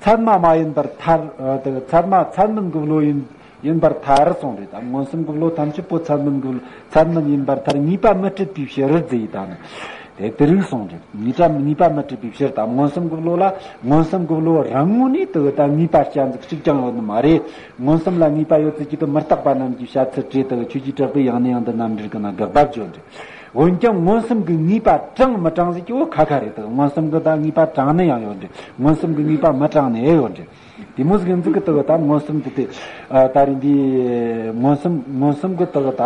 ཚད་མ་མ་ཡིན་པར་ཐལ། ཚད་མ་ཚད་མིན་གྱི་བློ་ཡིན་ཡིན་པར་ཐལ་གསུངས་རེད། ད་མངོན་སུམ་གྱི་བློ་ཐམས་ཅད་པོ་ཚད་མིན་གྱི་ཚད་མིན་ཡིན་པར་ཐལ། ངེས་པ་མི་འཁྲུལ་པའི་ཕྱིར་ཟེར་ཡི་ད་ནི་དེ་དེ་རིགས་གསུངས་རེད། ངེས་པ་ངེས་པ་མི་འཁྲུལ་པའི་ཕྱིར་ད་མངོན་སུམ་གྱི་བློ་ལ་མངོན་སུམ་གྱི་བློ་རང་ངོས་ནས་དེ་ད་ངེས་པ་ཅན་ཟིག་གཅིག་ཀྱང་ཡོད་ནི་མ་རེད། མངོན་སུམ་ལ་ངེས་པ་ཡོད་ཚུལ་གྱི་དེ་མི་རྟག་པ་རྣམས་ཀྱིས་བཤད་ཚུལ་བྲིས་དེ་ཆོས་ཀྱི་གྲགས་པའི་ཡང་ནས་ཡང་དུ་རྣམ་འགྲེལ་གྱི་ནང་དགག་པ་བརྗོད་རེད། འོན་ཀྱང་མངོན་སུམ་གྱི་ངེས་པ་དྲང་མི་དྲང་ཟེར་གྱི་འོ་ཁ་ཁ་རེད། ད་མངོན་སུམ་གྱི་ད་ངེས་པ་དྲང་ནི་ཡང་ཡོད་འདྲ། མངོན་སུམ་གྱི་ངེས་པ་མི་དྲང་ནི་ཡང་ཡོད་འདྲ། དེ་མོ་ཟིག་ཡིན་ཟིག་གི་ད་ད་མངོན་སུམ་དེ་དེ་ད་རིང་འདི་མངོན་སུམ་མངོན་སུམ་གྱི་ད་ད་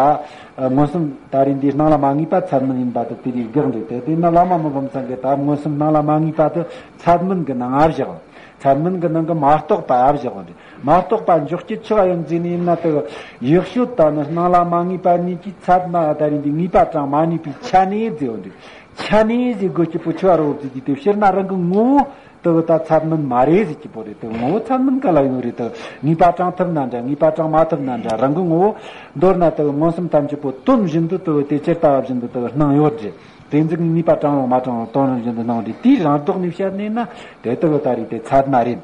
མངོན་སུམ་ད་རིང་འདི་སྣང་ལ་མ་ངེས་པ་ཚད་མིན་ཡིན་པ་དེ་དེ་རིགས་དགག་འདུག་དེ་དེ་ན་བླ་མ་མི་ཕམ་ཚང་གི་ད་མངོན་སུམ་སྣང་ལ་མ་ངེས་པ་དེ་ཚད་མིན་གྱི་ནང་ཨ་བཞག་ཚད་མིན་གྱི་ནང་གི་མ་རྟོགས་པ་ཨ་བཞག་འདི། མ་རྟོགས་པ་འཇོག་རྒྱུ་ཆི་བ་ཡོད་ཟེར་ནས་ཡིན་ན་དེ་ཡེ་ཤེས་དང་ནི་སྣང་ལ་མ་ངེས་པ་གཉིས་ཀྱི་ཚད་མ་ད་རིང་འདི་ངེས་པ་དྲང་མ་ངེས་པའི་ཆ་ནས་ཟེར་བ་འདི། ཆ་ནས་ཟེར་དགོས་ཀྱི་པོ་ཆི་བ་རོ་ཟེར་གྱི་དེ་ཕྱིར་ན་རང་གི་ངོ་བོ་དེ་ད་ཚད་མིན་མ་རེད་ཟེར་གྱི་པོ་རེད། དེ་ངོ་བོ་ཚད་མིན་ག་ལ་ཡོད་རེད། དེ་ངེས་པ་དྲང་ཐུབ་ན་འདྲ། ངེས་པ་དྲང་མ་ཐུབ་ན་འདྲ། རང་གི་ངོ་བོ་མདོར་ན་དེ་མངོན་སུམ་ཐམས་ཅད་པོ་དོན་བཞིན་དུ་དེ་དེ་ཇི་ལྟ་བ་བཞིན་དུ་དེ་སྣང་ཡོད་རེད། དེ་ཚིག་ངེས་པ་དྲང་རུང་མ་དྲང་རུང་དོན་རང་བཞིན་དུ་སྣང་བ་འདི་དེའི་རང་ལྡོག་ནས་བཤད་ནས་ན་དེ་ལྟ་བུ་ད་རེད། དེ་ཚད་མ་རེད།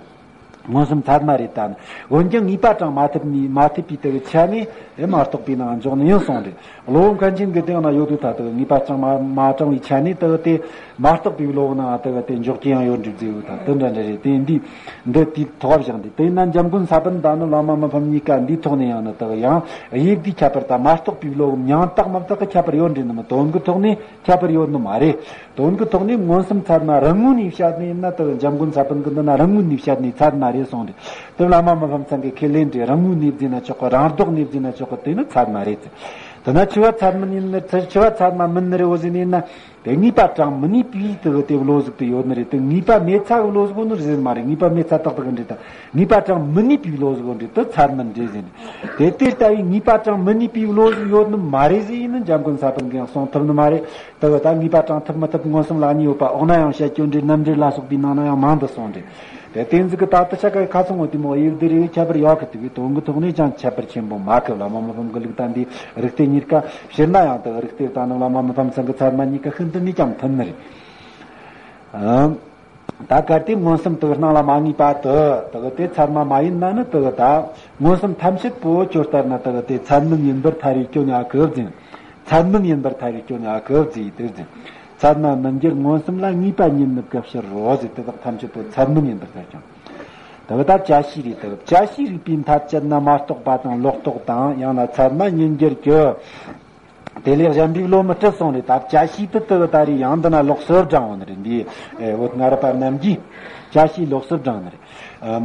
མངོན་སུམ་ཚད་མ་རེད་ད། འོན་ཀྱང་ངེས་པ་དྲང་མ་ཐུབ་ནས་མ་ཐུབ་པའི་དེ་ཆ་ནས་དེ་མ་རྟོགས་པའི་ནང་འཇོག་ནས་ཡང་སོང་རེད། གློ་བུར་མཁན་ཆེན་གྱི་སྟེང་ན་ཡོད་དུས་ད་དེ་ངེས་པ་དྲང་མ་མ་དྲང་བའི་ཆ་ནས་དེ་དེ་མ་རྟོགས་པའི་བློ་ནང་དེ་དེ་འཇོག་གི་ཡང་ཡོད་འགྲིག་ཟེར་ཡོད་ད། དེ་འདྲ་འདྲ་རེད། དེ་འདི་འདི་དེ་ཐོག་བཞག་འདི་དེ་ན་འཇམ་མགོན་ས་པཎ་ད་ནི་བླ་མ་མི་ཕམ་གཉིས་ཀ་འདི་ཐོག་ནས་ཡང་ན་དེ་ཡང་དབྱེ་བསྡུའི་ཁྱད་པར་དང་མ་རྟོགས་པའི་བློ་མྱང་རྟགས་མ་རྟགས་ཀྱི་ཁྱད་པར་ཡོད་འདྲེ་ནི་མི་དོན་གྱི་ཐོག་ནས། ཁྱད་པར་ཡོད་ནི་མ་རེད། དོན་གྱི་ཐོག་ནས་མངོན་སུམ་ཚད་མ་རང་ངོས་ནས་བཤད་ནས་ན་དེ་འཇམ་མགོན་ས་པཎ་གྱི་འདི་ན་རང་ངོས་ནས་བཤད་ནས་ཚད་མ་རེད་གསུངས་རེད། དེ་བླ་མ་མི་ཕམ་ཚང་གི་ཁས་ལེན་རེད། རང་ངོས་ནས་བརྫིས་ན་ཆོག་གི། རང་ལྡོག་ནས་བརྫིས་ན་ཆོག་གི། དེ་ནི་ཚད་མ་རེད། དེ་ན་འཆི་བ་ཚད་མིན་ཡིན་ནི་འཆི་བ་ཚད་མ་མིན་ནི་རེད་འོ་ཟེར་ནས་ན་དེ་ངེས་པ་དྲང་མི་ནུས་པའི་དེ་གི་དེ་བློ་ཟིག་དེ་ཡོད་ནི་རེད། དེ་ངེས་པ་མེད་ཚ་གི་བློ་ཟིག་ཡོད་ནི་རེད་ཟེར་མ་རེད། ངེས་པ་མེད་ཚ་ཏག་ཏག་གི་འདྲེ་དང་ངེས་པ་དྲང་མི་ནུས་པའི་བློ་ཟིག་ཡོད་འདྲེ་དེ་ཚད་མིན་འདྲེ་ཟེར་ནས། དེ་དེ་ལྟ་བུའི་ངེས་པ་དྲང་མི་ནུས་པའི་བློ་ཟིག་ཡོད་ནི་མ་རེད་ཟེར་ཡིན་ནི་འཇམ་མགོན་ས་པཎ་གྱིས་ཡང་གསུང་ཐུབ་ནི་མ་རེད། དེ་གི་ད་ངེས་པ་དྲང་ཐུབ་མི་ཐུབ་མངོན་སུམ་ལ་གཉིས་ཡོད་པ། འོག་ན་ཡང་བཤད་རྒྱུ་འདྲེ་རྣམ་འགྲེལ་ལ་སོགས་པའི་ནང་ན་ཡང་མང་དུ་གསུངས་རེད། དེ་བསྟན་འཛིན་གྱི་ད་ལྟ་ཆ་ག་ཁ་ཚང་ངོ་དེ་མོ་དབྱེ་བསྡུ་རེ་ཁྱད་པར་ཡོད་གི། དེ་བའི་དོན་གྱི་ཐོག་ནས་ཀྱང་ཁྱད་པར་ཆེན་པོ་མ་གི། བླ་མ་མི་ཕམ་གྱི་ལུགས་ད་འདི་རིགས་གཏེར་གཉིས་ཀ་ཕྱིར་ན་ཡང་དེ་རིགས་གཏེར་ད་ནི་བླ་མ་མི་ཕམ་ཚང་གི་ཚད་མ་གཉིས་ཀ་ཤིན་ཏུ་ནས་ཀྱང་མཐུན་ནི་རེད། ཨང་། ད་གལ་ཏེ་མངོན་སུམ་དེ་གི་སྣང་ལ་མ་ངེས་པ་དེ་དེ་གི་དེ་ཚད་མ་མ་ཡིན་ན་ནི་དེ་གི་ད་མངོན་སུམ་ཐམས་ཅད་པོ་ཁྱོད་ལྟར་ན་དེ་གི་དེ་ཚད་མིན་ཡིན་པར་ཐལ་བའི་སྐྱོན་ཡང་གི་བརྫིན། ཚད་མིན་ཡིན་པར་ཐལ་བའི་སྐྱོན་ཡང་གི་བརྫིས་དེ་བརྫིན། ཚད་མ་མི་འགྱུར་མངོན་སུམ་ལ་ངེས་པ་ཉིད་ནི་སྐབས་ཕྱིར་རོ་ཟེར། དེ་དག་ཐམས་ཅད་པོ་ཚད་མིན་ཡིན་པར་ཐལ་ཀྱང་། དེ་གི་ད་བཅད་ཤེས་རིག་དེ་བཅད་ཤེས་རིག་པའི་མཐའ་བཅད་ན་མ་རྟོགས་པ་དང་ལོག་རྟོག་དང་ཡང་ན་ཚད་མ་ཉིད་འགྱུར་གྱི། དེ་ལས་གཞན་པའི་བློ་མི་སྤྲུལ་གསུངས་རེད། ད་བཅད་ཤེས་དེ་དེ་གི་ད་རེས་ཡང་འདི་ན་ལོགས་སུ་བགྲངས་ཡོད་ནི་རེད། འདི་བོད་སྔ་རབས་པ་རྣམས་ཀྱིས་བཅད་ཤེས་ལོགས་སུ་བགྲངས་ནི་རེད།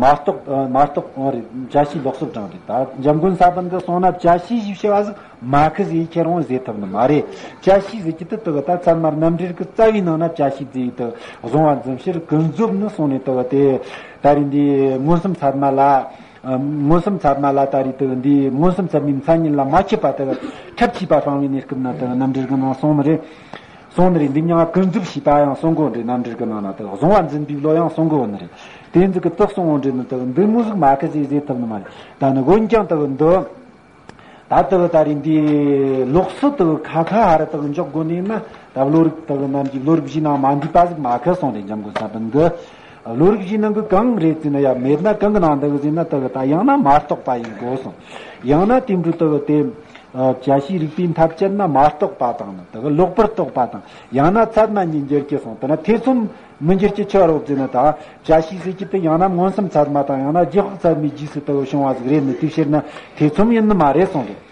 མ་རྟོགས་མ་རྟོགས་འོང་རེད། བཅད་ཤེས་ལོགས་སུ་བགྲངས་རེད། ད་འཇམ་མགོན་ས་པཎ་གྱིས་གསུངས་ན་བཅད་ཤེས་ཞེས་བྱ་བ་ཟིག་མ་ཁི་ཟེར་ཁྱེར་འོང་ཟེར་ཐུབ་ནི་མ་རེད། བཅད་ཤེས་ཟེར་གྱི་དེ་དེ་གི་ད་ཚད་མ་རྣམ་འགྲེལ་གྱི་རྩ་བའི་ནང་ན་བཅད་ཤེས་ཟེར་ཡི་དེ་གཟུང་བ་འཛིན་ཕྱིར་ཀུན་རྫོབ་ནི་གསུངས་ནས་དེ་གི་དེ་ད་རེས་འདི་མངོན་སུམ་ཚད་མ་ལ། མངོན་སུམ་ཚད་མ་ལ་ད་རེས་དེ་འདི་མངོན་སུམ་ཚད་མའི་མཚན་ཉིད་ལ་མ་ཁྱབ་པ་དེ་ཁྲབ་ཆིས་པ་སྤང་བའི་གནས་སྐབས་ན་དེ་རྣམ་འགྲེལ་གྱི་ནང་གསུངས་ནི་རེད། གསུངས་ནི་རེད། འདི་མྱང་ཀུན་རྫོབ་ཞེས་པ་ཡང་གསུང་གོ་འདྲེ། རྣམ་འགྲེལ་གྱི་ནང་ན་དེ་གཟུང་བ་འཛིན་པའི་བློ་ཡང་གསུང་གོ་ནི་རེད། དེ་འཛི་གི་དེ་གསུང་འོང་འདྲེ་ནི་དེ་འདི་མོ་ཟིག་མ་ཁ་ཟིག་ཟེར་ཐུབ་ནི་མ་རེད། ད་ནི་འོན་ཀྱང་དེ་འདི། ད་ལྟ་བུ་ད་རེས་འདི་ལོགས་སུ་དུ་ཁ་ཁ་ཧ་ར་དུ་འཇོག་དགོས་ནས་ན། ད་བློ་རིག་དུ་རྣམས་ཀྱི་བློ་རིག་བཞི་ནང་མ་འདུས་པ་ཟིག་མ་ཁ་སོང་རེད། འཇམ་མགོན་ས་པཎ་གི་བློ་རིག་བཞི་ནང་གི་གང་རེད་ཟེར་ན། ཡ་མེད་ན་གང་གི་ནང་འདུག་ཟེར་ན། དུ་ད་ཡང་ན་མ་རྟོགས་པ་ཡིན་དགོས་སོང་། ཡང་ན་དེ་འདྲ་དུ་དེ་བཅད་ཤེས་རིག་པའི་མཐའ་བཅད་ན་མ་རྟོགས་པ་དང་ནི། དུ་ལོག་པར་རྟོགས་པ་དང་། ཡང་ན་ཚད་མ་གཉིས་འགྱུར་གྱི་སོང་། དེ་ན་ཐེ་ཚོམ་མི་འགྱུར་གྱི་ཆོ་རོགས་ཟེར་ན། ད་བཅད་ཤེས་ཟེར་གྱི་དེ་ཡང་ན་མངོན་སུམ་ཚད་མ་དང་ཡང་ན་རྗེས་དཔག་ཚད་མའི་རྗེས་སུ་དུ་བྱུང་བ་ཟིག་རེད་ནི། དེ་ཕྱིར་ན་ཐེ་ཚོམ་ཡིན་ནི་མ་རེད་གསུངས་རེད།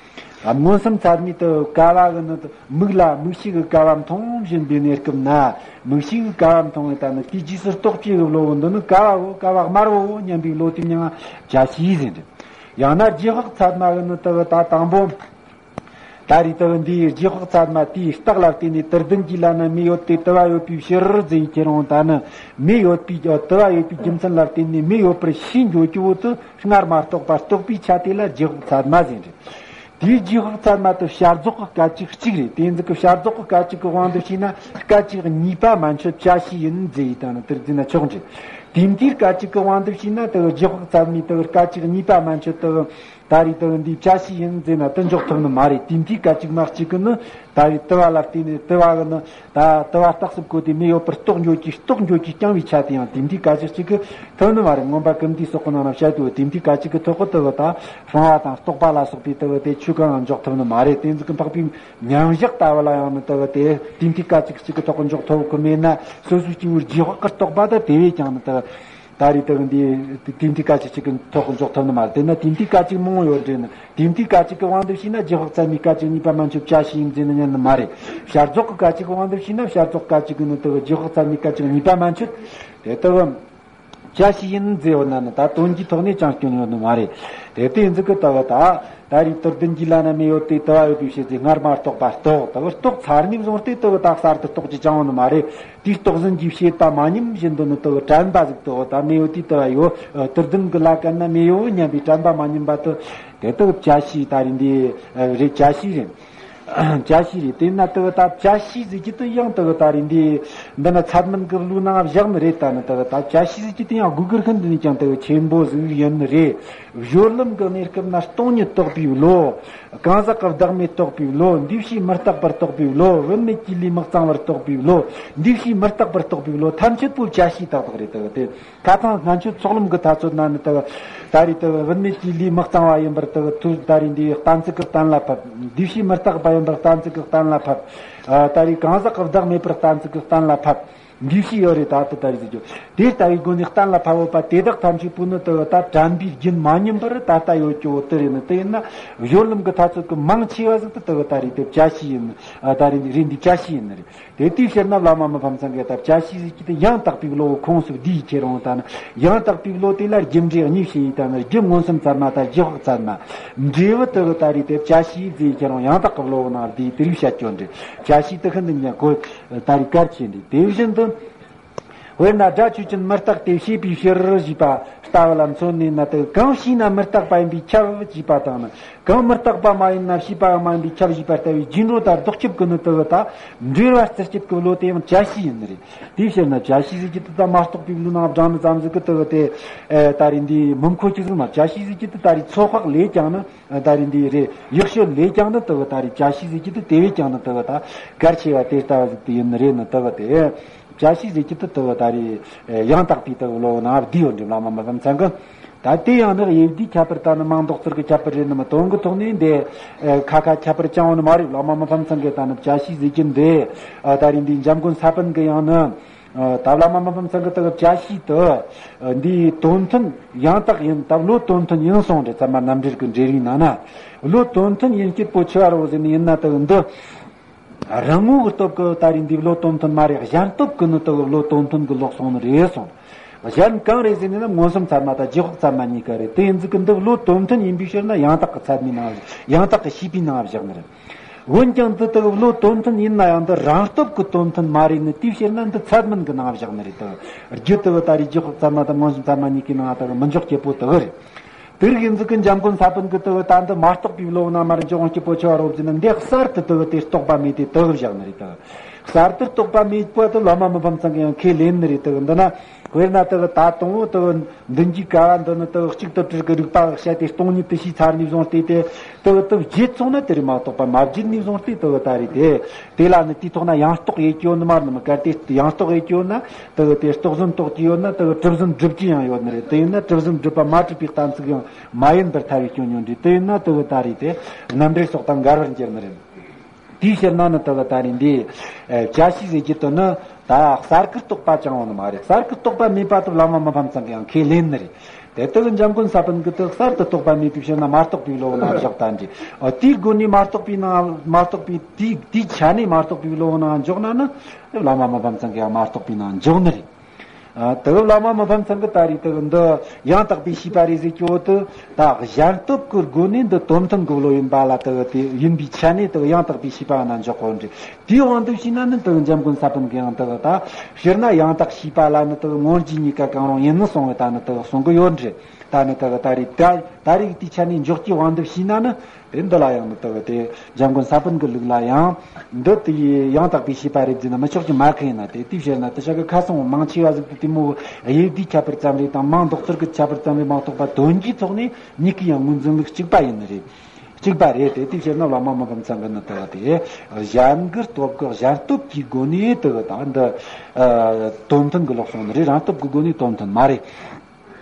མངོན་སུམ་ཚད་མའི་དུ་ཀ་བ་གི་ནི་མིག་ལ་མིག་ཤེས་ཀྱི་ཀ་བ་མཐོང་བཞིན་པའི་གནས་སྐབས་ན། མིག་ཤེས་ཀྱི་ཀ་བ་མཐོང་བའི་ད་ནི་དེའི་རྗེས་སུ་རྟོག་པའི་བློ་བོ་འདི་ནི་ཀ་བ་བོ་ཀ་བ་དམར་བོ་བོ་སྙམ་པའི་བློ་དེ་མྱང་བཅད་ཤེས་ཟེར་རེད། ཡང་ན་རྗེས་དཔག་ཚད་མ་གི་ནི་དུ་ད་དང་པོ། ད་རེས་དུ་འདིའི་རྗེས་དཔག་ཚད་མ་དེའི་རྟགས་ལ་བརྟེན་ནས་དུ་ལྡན་གྱི་ལ་ན་མེ་ཡོད་དེ་དུ་བ་ཡོད་པའི་ཕྱིར་ཟེར་ཁྱེར་འོང་། ད་ནི་མེ་ཡོད་པའི་དུ་བ་ཡོད་པའི་རྒྱུ་མཚན་ལ་བརྟེན་ནས་མེ་ཡོད་པར་ཤེས་འགྱོ་རྒྱུ་བོ་དུ་སྔར་མ་རྟོགས་པ་རྟོགས་པའི་ཆ་དེ་ལ་རྗེས་དཔག་ཚད་མ་ཟེར་རེད། དེའི་རྗེས་དཔག་ཚད་མ་དུ་བྱ་རྫོགས་ཀྱི་སྐད་ཅིག་གཅིག་རེད། དེ་འཛི་གི་བྱ་རྫོགས་ཀྱི་སྐད་ཅིག་གི་དབང་དུ་བྱས་ན་སྐད་ཅིག་གཉིས་པ་མན་ཆད་བཅད་ཤེས་ཡིན་ཟེར་ཡི་ད་ནི་དེར་འཛིན་ན་ཆོག་འདྲ། དེ་འདིའི་སྐད་ཅིག་གི་དབང་དུ་བྱས་ན་དུ་རྗེས་དཔག་ཚད་མའི་དུ་སྐད་ཅིག་གཉིས་པ་མན་ཆད་དུ། ད་རེས་དུ་འདི་བཅད་ཤེས་ཡིན་ཟེར་ན་དུ་འཇོག་ཐུབ་ནི་མ་རེད། དེ་འདིའི་སྐད་ཅིག་མ་གཅིག་གི་ནི་ད་རེས་དུ་བ་ལ་བརྟེན་ནས་དུ་བ་གི་ནི་ད་དུ་བ་རྟགས་སུ་བཀོད་དེ་མེ་ཡོད་པར་རྟོགས་འགྱོ་གི་རྟོགས་འགྱོ་གི་རྐྱང་བའི་ཆ་དེ་ཡང་དེ་འདིའི་སྐད་ཅིག་གཅིག་གི་ཐུབ་ནི་མ་རེད། མངོན་པ་ཀུན་བདེའི་སོགས་ཀྱི་ནང་ན་བཤད་དུ་དེ་འདིའི་སྐད་ཅིག་གི་ཐོག་གི་དུ་བ་ད་སྤང་བ་དང་རྟོགས་པ་ལ་སོགས་པའི་དུ་བ་དེ་ཆོས་གང་ཡང་འཇོག་ཐུབ་ནི་མ་རེད། དེ་འཛི་གི་འཕགས་པའི་མཉམ་བཞག་ལྟ་བུ་ལ་ཡང་ནི་དུ་བ་དེ་དེ་འདིའི་སྐད་ཅིག་གཅིག་གི་ཐོག་གི་འཇོག་ཐུབ་གི་མེད་ན། སོ་སོའི་སྐྱེ་བོའི་རྗེས་དཔག་གི་རྟོག་པ་ད་དེ་བས་ཀྱང་ནི་དུ། ད་རེས་དེ་གི་འདི་དེ་འདྲའི་སྐད་ཆ་གཅིག་གི་ཐོག་འཇོག་ཐུབ་ནི་མ་རེད། དེ་ན་དེ་འདྲའི་སྐད་ཆ་མང་ཡོད་འདྲ་ནི། དེ་འདྲའི་སྐད་ཆ་གི་དབང་དུ་བྱས་ན་རྗེས་དཔག་ཚད་མའི་སྐད་ཆ་གཉིས་པ་མན་ཆད་བཅད་ཤེས་ཡིན་ཟེར་ནི་ཉན་ནི་མ་རེད། ཕྱིར་རྫོགས་ཀྱི་སྐད་ཆ་གི་དབང་དུ་བྱས་ན་ཕྱིར་རྫོགས་སྐད་ཆ་གི་ནི་དེ་གི་རྗེས་དཔག་ཚད་མའི་སྐད་ཆ་གཉིས་པ་མན་ཆད་དེ་དེ་གི་བཅད་ཤེས་ཡིན་ཟེར་བ་ན་ནི་ད་དོན་གྱི་ཐོག་ནས་ཅང་སྐྱོན་ཡོད་ནི་མ་རེད། དེ་དེ་ཡིན་ཟིག་གི་དེ་གི་ད། ད་རེས་དུར་ལྡན་གྱི་ལ་ན་མེ་ཡོད་དེ་དུ་བ་ཡོད་པའི་ཕྱིར་ཏེ། སྔར་མ་རྟོགས་པ་རྟོགས། དེ་གི་རྟོགས་ཚར་ནས་བཟུང་སྟེ་དེ་གི་ད་གསར་དུ་རྟོགས་རྒྱུ་ཅང་ཡོད་ནི་མ་རེད། དེའི་རྟོགས་ཟིན་གྱི་བྱེད་པ་མ་ཉམས་བཞིན་དུ་ནི་དེ་གི་དྲན་པ་ཟིག་དེ་གི་ད་མེ་ཡོད་དེ་དུ་བ་ཡོད། དུར་ལྡན་གྱི་ལ་ཀ་ན་མེ་ཡོད་སྙམ་པའི་དྲན་པ་མ་ཉམས་པ་དེ། དེ་དེ་གི་བཅད་ཤེས་ད་རེས་འདི་རེད། བཅད་ཤེས་རེད། བཅད་ཤེས་རེད། དེས་ན་དེ་གི་ད་བཅད་ཤེས་ཟེར་རྒྱུ་དེ་ཡང་དེ་གི་ད་རེས་འདི་འདི་ན་ཚད་མིན་གྱི་བློའི་ནང་བཞག་ནི་རེད། ད་ནི་དེ་གི་ད་བཅད་ཤེས་ཟེར་རྒྱུ་དེ་ཡང་དགོས་གི་ཤིན་ཏུ་ནས་ཀྱང་དེ་གི་ཆེན་པོ་ཟིག་ཡིན་ནི་རེད། སྦྱོར་ལམ་གྱི་གནས་སྐབས་ན་སྟོང་ཉིད་རྟོགས་པའི་བློ། གང་ཟག་གི་བདག་མེད་རྟོགས་པའི་བློ། འདུས་བྱས་མི་རྟག་པར་རྟོགས་པའི་བློ། བུད་མེད་ཀྱི་ལུས་མི་གཙང་བར་རྟོགས་པའི་བློ། འདུས་བྱས་མི་རྟག་པར་རྟོགས་པའི་བློ་ཐམས་ཅད་པོ་བཅད་ཤེས་ཏག་ཏག་རེད། དེ་གི་དེ་ཁ་ཚང་སྔ་ཆད་ཚོགས་ལམ་གྱི་དུས་ཚོད་ན་ནི་དེ་གི་ད་རེས་དེ་གི་བུད་མེད་ཀྱི་ལུས་མི་གཙང་བ་ཡིན་པར་དེ་གི་ཐུགས། ད་རེས་འདི་གཏན་ཚིགས་ཀྱིས་གཏན་ལ་ཕབ། འདུས་བྱས་མི་རྟག་པ་ཡིན་པར་གཏན་ཚིགས་ཀྱིས་གཏན་ལ་ཕབ། ཨ། ད་རེས་གང་ཟག་གི་བདག་མེད་པར་གཏན་ཚིགས་ཀྱིས་གཏན་ལ་ཕབ། འདུས་བྱས་ཡོད་རེད། ད་ལྟ་ད་རེས་ཟེར་རྒྱུ་དེ་ལྟ་བུའི་སྒོ་ནས་གཏན་ལ་ཕབ་ཡོད་པ་དེ་དག་ཐམས་ཅད་པོ་ནི་དེ་གི་ད་དྲན་པའི་རྒྱུན་མ་ཉམས་པར་ད་ལྟ་ཡོད་རྒྱུ་བོ་དེ་རེད། ནི་དེ་ཡིན་ན་སྦྱོར་ལམ་གྱི་དུས་ཚོད་ཀྱི་མང་ཆེ་བ་ཟིག་ཏུ་དེ་གི་ད་རེས་དེ་བཅད་ཤེས་ཡིན། ཨ། ད་རེས་འདི་རེད། འདི་བཅད་ཤེས་ཡིན་ནི་རེད། དེ་དེའི་ཕྱིར་ན་བླ་མ་མི་ཕམ་ཚང་གིས་ད་བཅད་ཤེས་ཟེར་རྒྱུ་དེ་ཡང་དག་པའི་བློ་ཁོངས་སུ་བསྡུས། ཁྱེད་རང་ད་ནི་ཡང་དག་པའི་བློ་དེ་ལ་རྒྱུ་འབྲས་གཉིས་བྱས་ཡིན། ད་ནི་རྒྱུ་མངོན་སུམ་ཚད་མ་དང་རྗེས་དཔག་ཚད་མ། འབྲས་བུ་དེ་གི་ད་རེས་དེ་བཅད་ཤེས་ཟེར། ཁྱེད་རང་ཡང་དག་གི་བློ་ནང་བསྡུས་དེ་རིགས་བཤད་རྒྱུ་འདྲ། བཅད་ཤེས་དེ་ཤིན་ཏུ་ཉན་དགོས། ད་རེས་གལ་ཆེ་འདྲ། དེ་བཞིན་དུ། དཔེར་ན་སྒྲ་ཆོས་ཅན་མི་རྟག་སྟེ་ཞེས་པའི་ཕྱིར་ཞེས་པ་ལྟ་བུ་ལ་མཚོན་ནས་ན། དེ་གང་ཞེ་ན་མི་རྟག་པ་ཡིན་པས་ཁྱབ་ཅེས་པ་དང་ནི། གང་མི་རྟག་པ་མ་ཡིན་ན་ཞེས་པའང་མ་ཡིན་པས་ཁྱབ་ཅེས་པ་ལྟ་བུའི་རྗེས་འགྲོ་དང་ལྡོག་ཁྱབ་ཀྱི་ནི་དེ་གི་ད་འབྲེལ་བ་རྩི་བྱེད་ཀྱི་བློ་དེ་ཡང་བཅད་ཤེས་ཡིན་ནི་རེད། དེའི་ཕྱིར་ན་བཅད་ཤེས་ཟེར་རྒྱུ་དེ་ད་མ་རྟོགས་པའི་བློའི་ནང་བགྲངས་ནི་ཙམ་ཟིག་གིས་དེ་གི་དེ། ཨེ། ད་རེས་འདི་མི་མཁོ་ཅི་ཟིག་མ། བཅད་ཤེས་ཟེར་རྒྱུ་དེ་ད་རེས་ཚོད་དཔག་ལས་ཀྱང་ནི། ད་རེས་འདི་རེད། ཡག་ཤོས་ལས་ཀྱང་ནི་དེ་གི་ད་རེས་བཅད་ཤེས་ཟེར་རྒྱུ་དེ་དེ་བས་ཀྱང་ནི་དེ་གི་ད་གལ་ཆེ་བ་དེ་ལྟ་བུ་ཟིག་དེ་ཡིན་ནི་རེད། ནི་དེ་གི་དེ། བཅད་ཤེས་ཟེར་རྒྱུ་དེ་དེ་གི་ད་རེས་ཡང་དག་པའི་དེ་གི་བློ་ནང་བསྡུས་ཡོད་འདྲ། བླ་མ་མི་ཕམ་ཚང་གིས། ད་དེ་ཡང་ནི་དབྱེ་བསྡུའི་ཁྱད་པར་དང་ནི་མིང་འདོགས་ཚུལ་གྱི་ཁྱད་པར་རེད། ནི་མི་དོན་གྱི་ཐོག་ནས་འདི་ཁ་ཁ་ཁྱད་པར་ཅང་ཡོད་ནི་མ་རེད། བླ་མ་མི་ཕམ་ཚང་གིས་ད་ནི་བཅད་ཤེས་ཟེར་རྒྱུ་འདི། ད་རེས་འདི་འཇམ་མགོན་ས་པཎ་གྱིས་ཡང་ནི། ད་བླ་མ་མི་ཕམ་ཚང་གིས་དེ་གི་བཅད་ཤེས་དེ་འདིའི་དོན་མཐུན་ཡང་དག་ཡིན། ད་བློ་དོན་མཐུན་ཡིན་གསུངས་རེད། ཚད་མ་རྣམ་འགྲེལ་གྱི་འགྲེལ་བའི་ནང་ན། བློ་དོན་མཐུན་ཡིན་སྐྱེད་པོ་ཆེ་བ་རོ་ཟེར་ནི་ཡིན་ན། དེ་གི་འདི། རང་ངོ་གི་སྟོབས་ཀྱིས་ད་རེས་འདི་བློ་དོན་མཐུན་མ་རེད། གཞན་སྟོབས་ཀྱིས་ནི་དེ་གི་བློ་དོན་མཐུན་གྱི་ལོག་སོང་ནི་རེད་གསུངས། གཞན་གང་རེད་ཟེར་ནས་ན་མངོན་སུམ་ཚད་མ་དང་རྗེས་དཔག་ཚད་མ་གཉིས་ཀ་རེད། དེ་ཡིན་ཙི་གི་འདི་བློ་དོན་མཐུན་ཡིན་པའི་ཕྱིར་ན་ཡང་དག་གི་ཚད་མའི་ནང་། ཡང་དག་གི་ཤེས་པའི་ནང་བཞག་ནི་རེད། འོན་ཀྱང་འདི་དེ་གི་བློ་དོན་མཐུན་ཡིན་ན་ཡང་འདི་རང་སྟོབས་ཀྱི་དོན་མཐུན་མ་རེད་ནི། དེའི་ཕྱིར་ན་འདི་ཚད་མིན་གྱི་ནང་བཞག་ནི་རེད། དེ་གི་རྒྱུ་དེ་གི་ད་རེས་རྗེས་དཔག་ཚད་མ་དང་མངོན་སུམ་ཚད་མ་གཉིས་ཀའི་ནང་དེ་གི་མི་འཇོག་སྐྱེད་པོ་དེ་གི་རེད། དེ་རིགས་ཡིན་ཙི་གི་འཇམ་མགོན་ས་པཎ་གྱིས་དེ་གི་ད་འདི་མ་རྟོགས་པའི་བློ་ན་མར་འཇོག་སྐྱེད་པོ་ཆེ་བ་རོ་བརྒྱུད་ན། འདི་གསར་དུ་དེ་གི་དེ་རྟོགས་པ་མེད་དེ་དེ་གི་བཞག་ནི་རེད། དེ་གི་གསར་དུ་རྟོགས་པ་མེད་པ་དེ་བླ་མ་མི་ཕམ་ཚང་གིས་ཡང་ཁས་ལེན་ནི་རེད། དེ་གི་འདི་ན་དཔེར་ན་དེ་གི་ད་དང་པོ་དེ་གི་མདུན་གྱི་ཀ་བ་འདི་ནི་དེ་གི་གཅིག་ཏུ་དྲིལ་གྱི་རིགས་པ་བཤད་དེ་སྟོང་ཉིད་དུ་ཤེས་ཚར་ནས་བཟུང་སྟེ། དེ་དེ་གི་དེ་བརྗེད་སོང་ན་དེ་རེད་མ་གཏོགས་པ། མ་བརྗེད་ནས་བཟུང་སྟེ་དེ་གི་ད་རེད་དེ། དེ་ལ་ནི་དེའི་ཐོག་ན་ཡང་རྟོགས་ཡེད་ཀྱི་ཡོད་ནི་མ་རེད། ནི་མ། གལ་ཏེ་ཡང་རྟོགས་ཡེད་ཀྱི་ཡོད་ན། དེ་གི་དེ་རྟོགས་ཟིན་རྟོགས་ཀྱི་ཡོད་ན། དེ་གི་གྲུབ་ཟིན་གྲུབ་ཀྱི་ཡང་ཡོད་ནི་རེད། དེ་ཡིན་ན་གྲུབ་ཟིན་གྲུབ་པ་མ་གྲུབ་པའི་གཏན་ཚིགས་ཡང་མ་ཡིན་པར་ཐལ་བའི་སྐྱོན་ཡོད་འདྲ། དེ་ཡིན་ན་དེ་གི་ད་རེད་དེ་རྣམ་འགྲེལ་སོགས་དང་འགལ་བར་འགྱུར་ནི་རེད། དེའི་ཕྱིར་ན་ནི་དེ་གི་ད་རེད་འདི། ཨེ། བཅད་ཤེས་ཟེར་རྒྱུ་དེ་ནི་ད་གསར་གྱི་རྟོགས་པ་ཅང་ཡོད་ནི་མ་རེད། གསར་གྱི་རྟོགས་པ་མེད་པ་དེ་བླ་མ་མི་ཕམ་ཚང་གིས་ཡང་ཁས་ལེན་ནི་རེད། དེ་དེ་གི་འཇམ་མགོན་ས་པཎ་གྱིས་དེ་གསར་དུ་རྟོགས་པ་མེད་པའི་ཕྱིར་ན་མ་རྟོགས་པའི་བློ་ནང་བཞག་ད་འདྲ། ཨ། དེའི་སྒོ་ནས་མ་རྟོགས་པའི་ནང་མ་རྟོགས་པའི་དེའི་དེའི་ཆ་ནས་མ་རྟོགས་པའི་བློ་ནང་འཇོག་ན་ནི། དེ་བླ་མ་མི་ཕམ་ཚང་གིས་ཡང་མ་རྟོགས་པའི་ནང་འཇོག་ནི་རེད། ཨ། དེ་གི་བླ་མ་མི་ཕམ་ཚང་གིས་ད་རེད་དེ་གི་འདི་ཡང་དག་པའི་ཤེས་པ་རེད་ཟེར་གྱི་ཡོད་དེ། ད་གཞན་སྟོབས་ཀྱི་སྒོ་ནས་འདི་དོན་མཐུན་གྱི་བློ་ཡིན་པ་ལ་དེ་གི་དེ་ཡིན་པའི་ཆ་ནས་དེ་གི་ཡང་དག་པའི་ཤེས་པ་ནང་འཇོག་གོ་འདྲ། དེའི་དབང་དུ་བྱས་ན་ནི་དེ་གི་འཇམ་མགོན་ས་པཎ་གྱིས་ཡང་དེ་གི་ད་སྤྱིར་ན་ཡང་དག་ཤེས་པ་ལ་ནི་དེ་གི་སྔོན་རྗེས་གཉིས་ཀ་གང་རུང་ཡིན་ནི་གསུང་བའི་ད་ནི་དེ་གི་གསུང་གི་ཡོད་འདྲ། ད་ནི་དེ་གི་ད་རེད་ད་ད་རེད་དེའི་ཆ་ནས་འཇོག་རྒྱུའི་དབང་དུ་བྱས་ན་ནི། དེ་འདི་ལ་ཡང་ནི་དེ་གི་དེ་འཇམ་མགོན་ས་པཎ་གྱི་ལུགས་ལ་ཡང་འདི་དེ་ཡང་དག་པའི་ཤེས་པ་རེད་ཟེར་ན་མི་ཆོག་རྒྱུ་མ་ཁེལ་ན། དེ་དེའི་ཕྱིར་ན་དེ་ཆ་གི་ཁ་སང་མང་ཆེ་བ་ཟིག་དེ་དེ་མོ་དབྱེ་བསྡུའི་ཁྱད་པར་ཙམ་རེ་དང་མིང་འདོགས་ཚུལ་གྱི་ཁྱད་པར་ཙམ་རེ་མ་གཏོགས་པ་དོན་གྱི་ཐོག་ནས་གཉིས་ཀའི་ཡང་ངོས་འཛིན་ལུགས་གཅིག་པ་ཡིན་ནི་རེད། གཅིག་པ་རེད། དེ་དེའི་ཕྱིར་ན་བླ་མ་མི་ཕམ་ཚང་གིས་ནི་དེ་གི་དེ་གཞན་གྱི་སྟོབས་ཀྱི་གཞན་སྟོབས་ཀྱི་སྒོ་ནས་དེ་གི་ད་འདི་ཨ་དོན་མཐུན་གྱི་ལོག་སོང་ནི་རེད། རང་སྟོབས་ཀྱི་སྒོ་ནས་དོན་མཐུན་མ་རེད།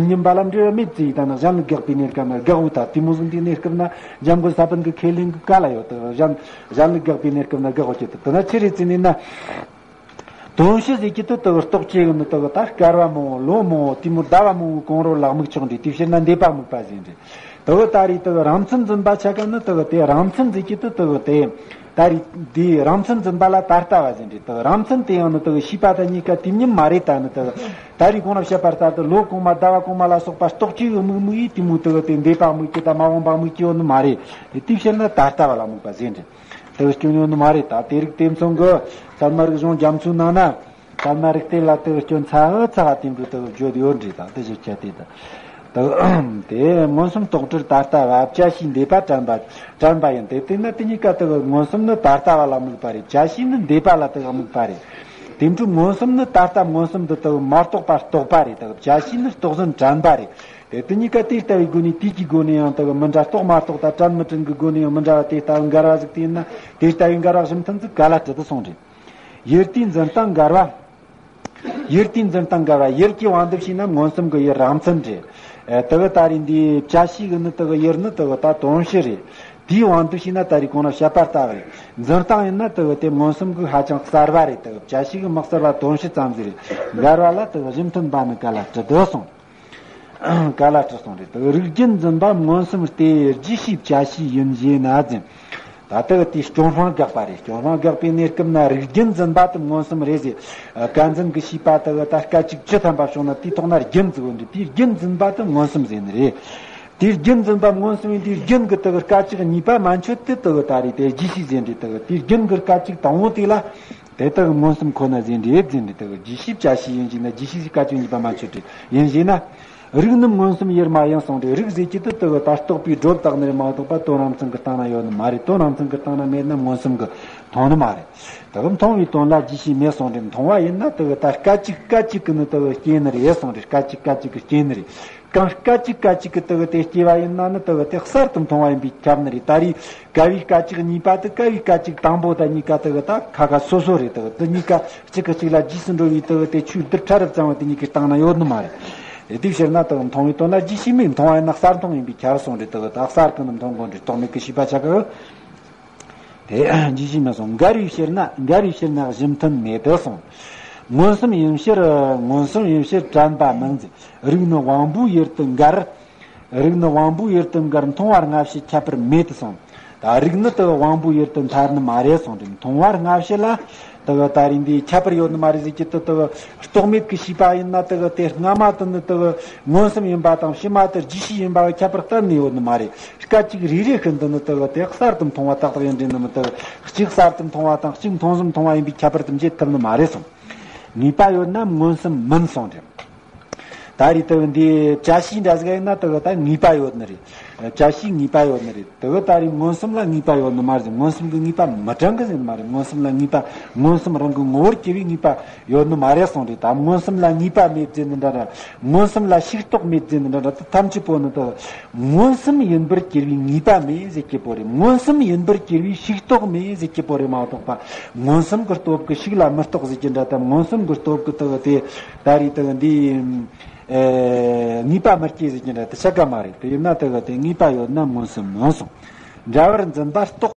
དུས་མཉམ་པ་ལ་འབྲེལ་བ་མེད་ཅེས་ཡིན། ད་ནི་གཞན་ལུགས་དགག་པའི་གནས་སྐབས་ན་དགག་འོ། ད་དེ་མོ་ཟིག་འདི་གནས་སྐབས་ན་འཇམ་མགོན་ས་པཎ་གྱི་ཁས་ལེན་གྱི་བཀའ་ལ་ཡོད་དོ། གཞན་གཞན་ལུགས་དགག་པའི་གནས་སྐབས་ན་དགག་འོ་ཅེས་དོ། དེ་ན་ཆི་རེད་ཟེར་ནས་ན། དོན་བྱེད་ཟེར་གྱི་དུ་དུ་རྟོགས་བྱེད་ནི་དུ་ད་སྐལ་བ་མང་བོ་ལོ་མང་བོ་དེ་མོ་ཟླ་བ་མང་བོའི་གོང་རོལ་ལ་དམིགས་ཆོག་འདྲ། དེ་བྱས་ན་འདས་པ་དམིགས་པ་ཟེར་འདྲ། དུ་ད་རེས་དུ་རང་མཚན་འཛིན་པ་ཆ་ག་ནི་དུ་དེ་རང་མཚན་ཟེར་གྱི་དུ་དུ་དེ། ད་རེས་འདི་རང་མཚན་འཛིན་པ་ལ་ད་ལྟ་བ་ཟེར་འདྲ། དེ་རང་མཚན་དེ་ཡང་ནི་དེ་ཤེས་པ་དང་གཉིས་ཀ་དུས་མཉམ་མ་རེད། ད་ནི་དེ་ད་རེས་གོང་ལ་བཤད་པ་ལྟར་དུ་ལོ་གོང་མ་ཟླ་བ་གོང་མ་ལ་སོགས་པ་རྟོག་བཅས་ཀྱི་དམིགས་མི་ཡིས་དེ་མོ་དེ་དེ་འདས་པ་དམིགས་ཀྱི་དང་མ་འོངས་པ་དམིགས་ཀྱི་ཡོད་ནི་མ་རེད། དེ་དེའི་ཕྱིར་ན་ད་ལྟ་བ་ལ་དམིགས་པ་ཟེར་འདྲ། དེ་སྐྱོན་ཡོད་ནི་མ་རེད། ད་དེ་རིགས་དེ་མཚུངས་ཀྱི་ཚད་མ་རིག་གཞུང་རྒྱ་མཚོའི་ནང་ན། ཚད་མ་རིགས་གཏེར་ལ་དེ་སྐྱོན་ཚ་བོ་ཚ་བ་དེ་འདྲ་དེ་བརྗོད་ཡོད་འདྲ། ད་དེ་བཞིན་བྱས་ཏེ་ད་དེ་དེ་མངོན་སུམ་རྟོག་བྲལ་ད་ལྟ་བ་བཅད་ཤེས་འདས་པ་དྲན་པ་དྲན་པ་ཡིན་ཏེ། དེས་ན་དེ་གཉིས་ཀ་དེ་མངོན་སུམ་ནི་ད་ལྟ་བ་ལ་དམིགས་པ་རེད། བཅད་ཤེས་ནི་འདས་པ་ལ་དེ་དམིགས་པ་རེད། དེ་འཕྲོས་མངོན་སུམ་ནི་ད་ལྟ་མངོན་སུམ་དུ་དེ་མ་རྟོགས་པ་རྟོགས་པ་རེད། དེ་བཅད་ཤེས་ནི་རྟོགས་ཟིན་དྲན་པ་རེད། དེ་དེ་གཉིས་ཀ་དེ་ལྟ་བུའི་སྒོ་ནས་དུས་ཀྱི་སྒོ་ནས་ཡང་དེ་མི་འདྲ། རྟོགས་མ་རྟོགས་དང་དྲན་མི་དྲན་གྱི་སྒོ་ནས་ཡང་མི་འདྲ་བ་དེ་ལྟ་བུའི་འགལ་བ་ཟིག་དེ་ཡིན་ན་དེ་ལྟ་བུའི་འགལ་བ་གཞི་མཐུན་ཟིག་ག་ལ་སྲིད་དུ་སོང་རེད། ཡུལ་དུས་འཛིན་སྟངས་འགལ་བ། ཡུལ་དུས་འཛིན་སྟངས་འགལ་བ། ཡུལ་གྱི་དབང་དུ་བྱས་ན་མངོན་སུམ་གྱི་ཡུལ་རང་མཚན་རེད། ཨ། དེ་གི་ད་རེས་འདི་བཅད་ཤེས་གི་ནི་དེ་གི་ཡུལ་ནི་དེ་གི་ད་དོན་སྤྱི་རེད། དེའི་དབང་དུ་བྱས་ན་ད་རེས་གོང་ན་བཤད་པ་ལྟ་བུ་རེད། འཛིན་སྟངས་ཡིན་ན་དེ་གི་དེ་མངོན་སུམ་གྱི་ཧ་ཅང་གསར་བ་རེད། དེ་གི་བཅད་ཤེས་གི་མི་གསར་བ་དོན་སྤྱི་ཙམ་ཟིག་རེད། འགལ་བ་ལ་དེ་གི་གཞི་མཐུན་པ་ནི་ག་ལ་སྲིད་དུ་སོང་། ག་ལ་སྲིད་སོང་རེད། དེ་གི་རིགས་རྒྱུན་འཛིན་པ་མངོན་སུམ་སྟེ་རྒྱུད་ཕྱིའི་བཅད་ཤེས་ཡིན་ཞེ་ན་ཟེར། ད་ལྟ་དེའི་སྐྱོན་སྤང་དགག་པ་རེད། སྐྱོན་སྤང་དགག་པའི་གནས་སྐབས་ན་རིགས་རྒྱུན་འཛིན་པ་དེ་མངོན་སུམ་རེད་ཟེར། ཨ། ཀ་འཛིན་གྱི་ཤེས་པ་དེ་གི་ད་སྐད་ཅིག་བཅུ་ཐམ་པ་བྱུང་ན་དེའི་ཐོག་ན་རྒྱུན་འཛིན་དགོས་འདུག་དེའི་རྒྱུན་འཛིན་པ་དེ་མངོན་སུམ་ཟེར་ནི་རེད། དེའི་རྒྱུན་འཛིན་པ་མངོན་སུམ་ཡིན་དུས་རྒྱུན་གྱི་དེ་གི་སྐད་ཅིག་གཉིས་པ་མན་ཆད་དེ་དེ་གི་ད་རེས་དེ་རྒྱུད་ཕྱིའི་ཟེར་འདྲ། དེ་གི་དེའི་རྒྱུན་གྱི་སྐད་ཅིག་དང་པོ་དེ་ལ་དེ་དེ་གི་མངོན་སུམ་ཁོ་ན་ཟེར་འདྲ་ཟེར་འདྲ། དེ་གི་རྒྱུད་ཕྱིའི་བཅད་ཤེས་ཡིན་ཞེ་ན་རྒྱུད་ཕྱིའི་སྐད་ཅིག་གཉིས་པ་མན་ཆད་དེ་ཡིན་ཞེ་ན། རིགས་རྣམས་མངོན་སུམ་ཡུལ་མ་ཡིན་གསུངས་ཏེ། རིགས་ཟེར་གྱི་དེ་དེ་གི་ད་རྟོག་པས་སྒྲོ་བཏགས་ནི་རེད་མ་གཏོགས་པ་དོན་རང་མཚན་གྱི་སྟེང་ན་ཡོད་ནི་མ་རེད། དོན་རང་མཚན་གྱི་སྟེང་ན་མེད་ན་མངོན་སུམ་གྱིས་མཐོང་ནི་མ་རེད། དེ་གི་མཐོང་བའི་དོན་ལ་རྒྱུད་ཕྱིའི་མེད་གསུངས་ཏེ། མཐོང་བ་ཡིན་ན་དེ་གི་ད་སྐད་ཅིག་སྐད་ཅིག་གིས་ནི་དེ་གི་སྐྱེ་ནི་རེད་གསུངས་ཏེ། སྐད་ཅིག་སྐད་ཅིག་གིས་སྐྱེ་ནི་རེད། གང་སྐད་ཅིག་སྐད་ཅིག་གིས་དེ་གི་དེ་སྐྱེ་བ་ཡིན་ན་ནི་དེ་གི་དེ་གསར་དུ་མཐོང་བ་ཡིན་པས་ཁྱབ་ནི་རེད། ད་རེས་ཀ་བའི་སྐད་ཅིག་གཉིས་པ་དེ་ཀ་བའི་སྐད་ཅིག་དང་པོ་དང་གཉིས་ཀ་དེ་གི་ད་ཁ་ཁ་སོ་སོ་རེད། དེ་གི་དེ་གཉིས་ཀ་གཅིག་གིས་གཅིག་ལ་རྗེས་སུ་འགྲོ་བའི་དེ་གི་དེ་ཆོས་རྡུལ་ཕྲ་རབ་ཙམ་བ་དེ་གཉིས་ཀའི་སྟེང་ན་ཡོད་ནི་མ་རེད། དེའི་ཕྱིར་ན་དེ་གི་མཐོང་བའི་དོན་ལ་རྒྱུད་ཕྱིའི་མེད། མཐོང་བ་ཡིན་ན་གསར་མཐོང་ཡིན་པས་ཁྱབ་གསུངས་ཏེ། དེ་གི་ད་གསར་གྱི་ནི་མཐོང་དགོས་འདྲ། རྟོག་མེད་ཀྱི་ཤེས་པ་ཆ་ག་དེ་རྒྱུད་ཕྱིའི་མེད་གསུངས། འགལ་བའི་ཕྱིར་ན། འགལ་བའི་ཕྱིར་ན་གཞི་མཐུན་མེད་དུ་གསུངས། མངོན་སུམ་ཡིན་ཕྱིར། མངོན་སུམ་ཡིན་ཕྱིར་དྲན་པ་མིན་ཟེར། རིགས་ནི་དབང་པོའི་ཡུལ་དུ་འགལ། རིགས་ནི་དབང་པོའི་ཡུལ་དུ་འགལ། མཐོང་བ་སྔ་ཕྱི་ཁྱད་པར་མེད་དུ་གསུངས། ད་རིགས་ནི་དེ་དབང་པོའི་ཡུལ་དུ་འཐད་ནི་མ་རེད་གསུངས་ཏེ། མཐོང་བ་སྔ་ཕྱི་ལ་དེ་གི་ད་རེས་འདི་ཁྱད་པར་ཡོད་ནི་མ་རེད་ཟེར་གྱི་དེ། དེ་གི་རྟོག་མེད་ཀྱི་ཤེས་པ་ཡིན་ན་དེ་གི་དེ་སྔ་མ་དེ་ནི་དེ་གི་མངོན་སུམ་ཡིན་པ་དང་ཕྱི་མ་དེ་རྒྱུད་ཕྱིའི་ཡིན་པ་གི་ཁྱད་པར་གཏན་ནས་ཡོད་ནི་མ་རེད། སྐད་ཅིག་རེ་རེ་ཤིན་ཏུ་ནི་དེ་གི་དེ་གསར་དུ་མཐོང་བ་ཏག་ཏག་ཡིན་འདྲ་ནི་མི། དེ་གི་གཅིག་གསར་དུ་མཐོང་བ་དང་གཅིག་མཐོང་བཟུམ་མཐོང་བ་ཡིན་པའི་ཁྱད་པར་དེ་འབྱེད་ཐུབ་ནི་མ་རེད་གསུངས། ངེས་པ་ཡོད་ན་མངོན་སུམ་མིན་གསུངས་ཏེ། ད་རེས་དེ་གི་འདི་བཅད་ཤེས་འདྲ་ཟིག་ཡིན་ན་དེ་གི་ད་ངེས་པ་ཡོད་ནི་རེད། བཅད་ཤེས་ངེས་པ་ཡོད་ནི་རེད། དེ་གི་ད་རེས་མངོན་སུམ་ལ་ངེས་པ་ཡོད་ནི་མ་རེད། མངོན་སུམ་གྱི་ངེས་པ་མི་དྲན་གི་ཟེར་ནི་མ་རེད། མངོན་སུམ་ལ་ངེས་པ། མངོན་སུམ་རང་གི་ངོ་བོར་གྱུར་པའི་ངེས་པ་ཡོད་ནི་མ་རེད་གསུངས་རེད། ད་མངོན་སུམ་ལ་ངེས་པ་མེད་ཟེར་ནི་འདྲ་འདྲ། མངོན་སུམ་ལ་ཕྱུགས་རྟོགས་མེད་ཟེར་ནི་འདྲ་འདྲ། ད་ཐམས་ཅད་པོ་ནི་དེ་མངོན་སུམ་ཡིན་པར་གྱུར་པའི་ངེས་པ་མེད་ཟེར་གྱི་པོ་རེད། མངོན་སུམ་ཡིན་པར་གྱུར་པའི་ཕྱུགས་རྟོགས་མེད་ཟེར་གྱི་པོ་རེད་མ་གཏོགས་པ། མངོན་སུམ་གྱི་སྟོབས་ཀྱིས་ཕྱུགས་ལ་མི་རྟོགས་ཟེར་གྱི་འདྲ། ད་མངོན་སུམ་གྱི་སྟོབས་ཀྱིས་དེ་གི་དེ་ད་རེས་དེ་གི་འདི། ཨེ། ངེས་པ་མི་སྐྱེ་ཟེར་གྱི་འདྲ། དེ་ཆ་ག་མ་རེད། དེ་ཡིན་ན་དེ་གི་དེ་ངེས་པ་ཡོད་ན་མངོན་སུམ་མིན་གསུངས། འདྲ་བར་འཛིན་པ་རྟོག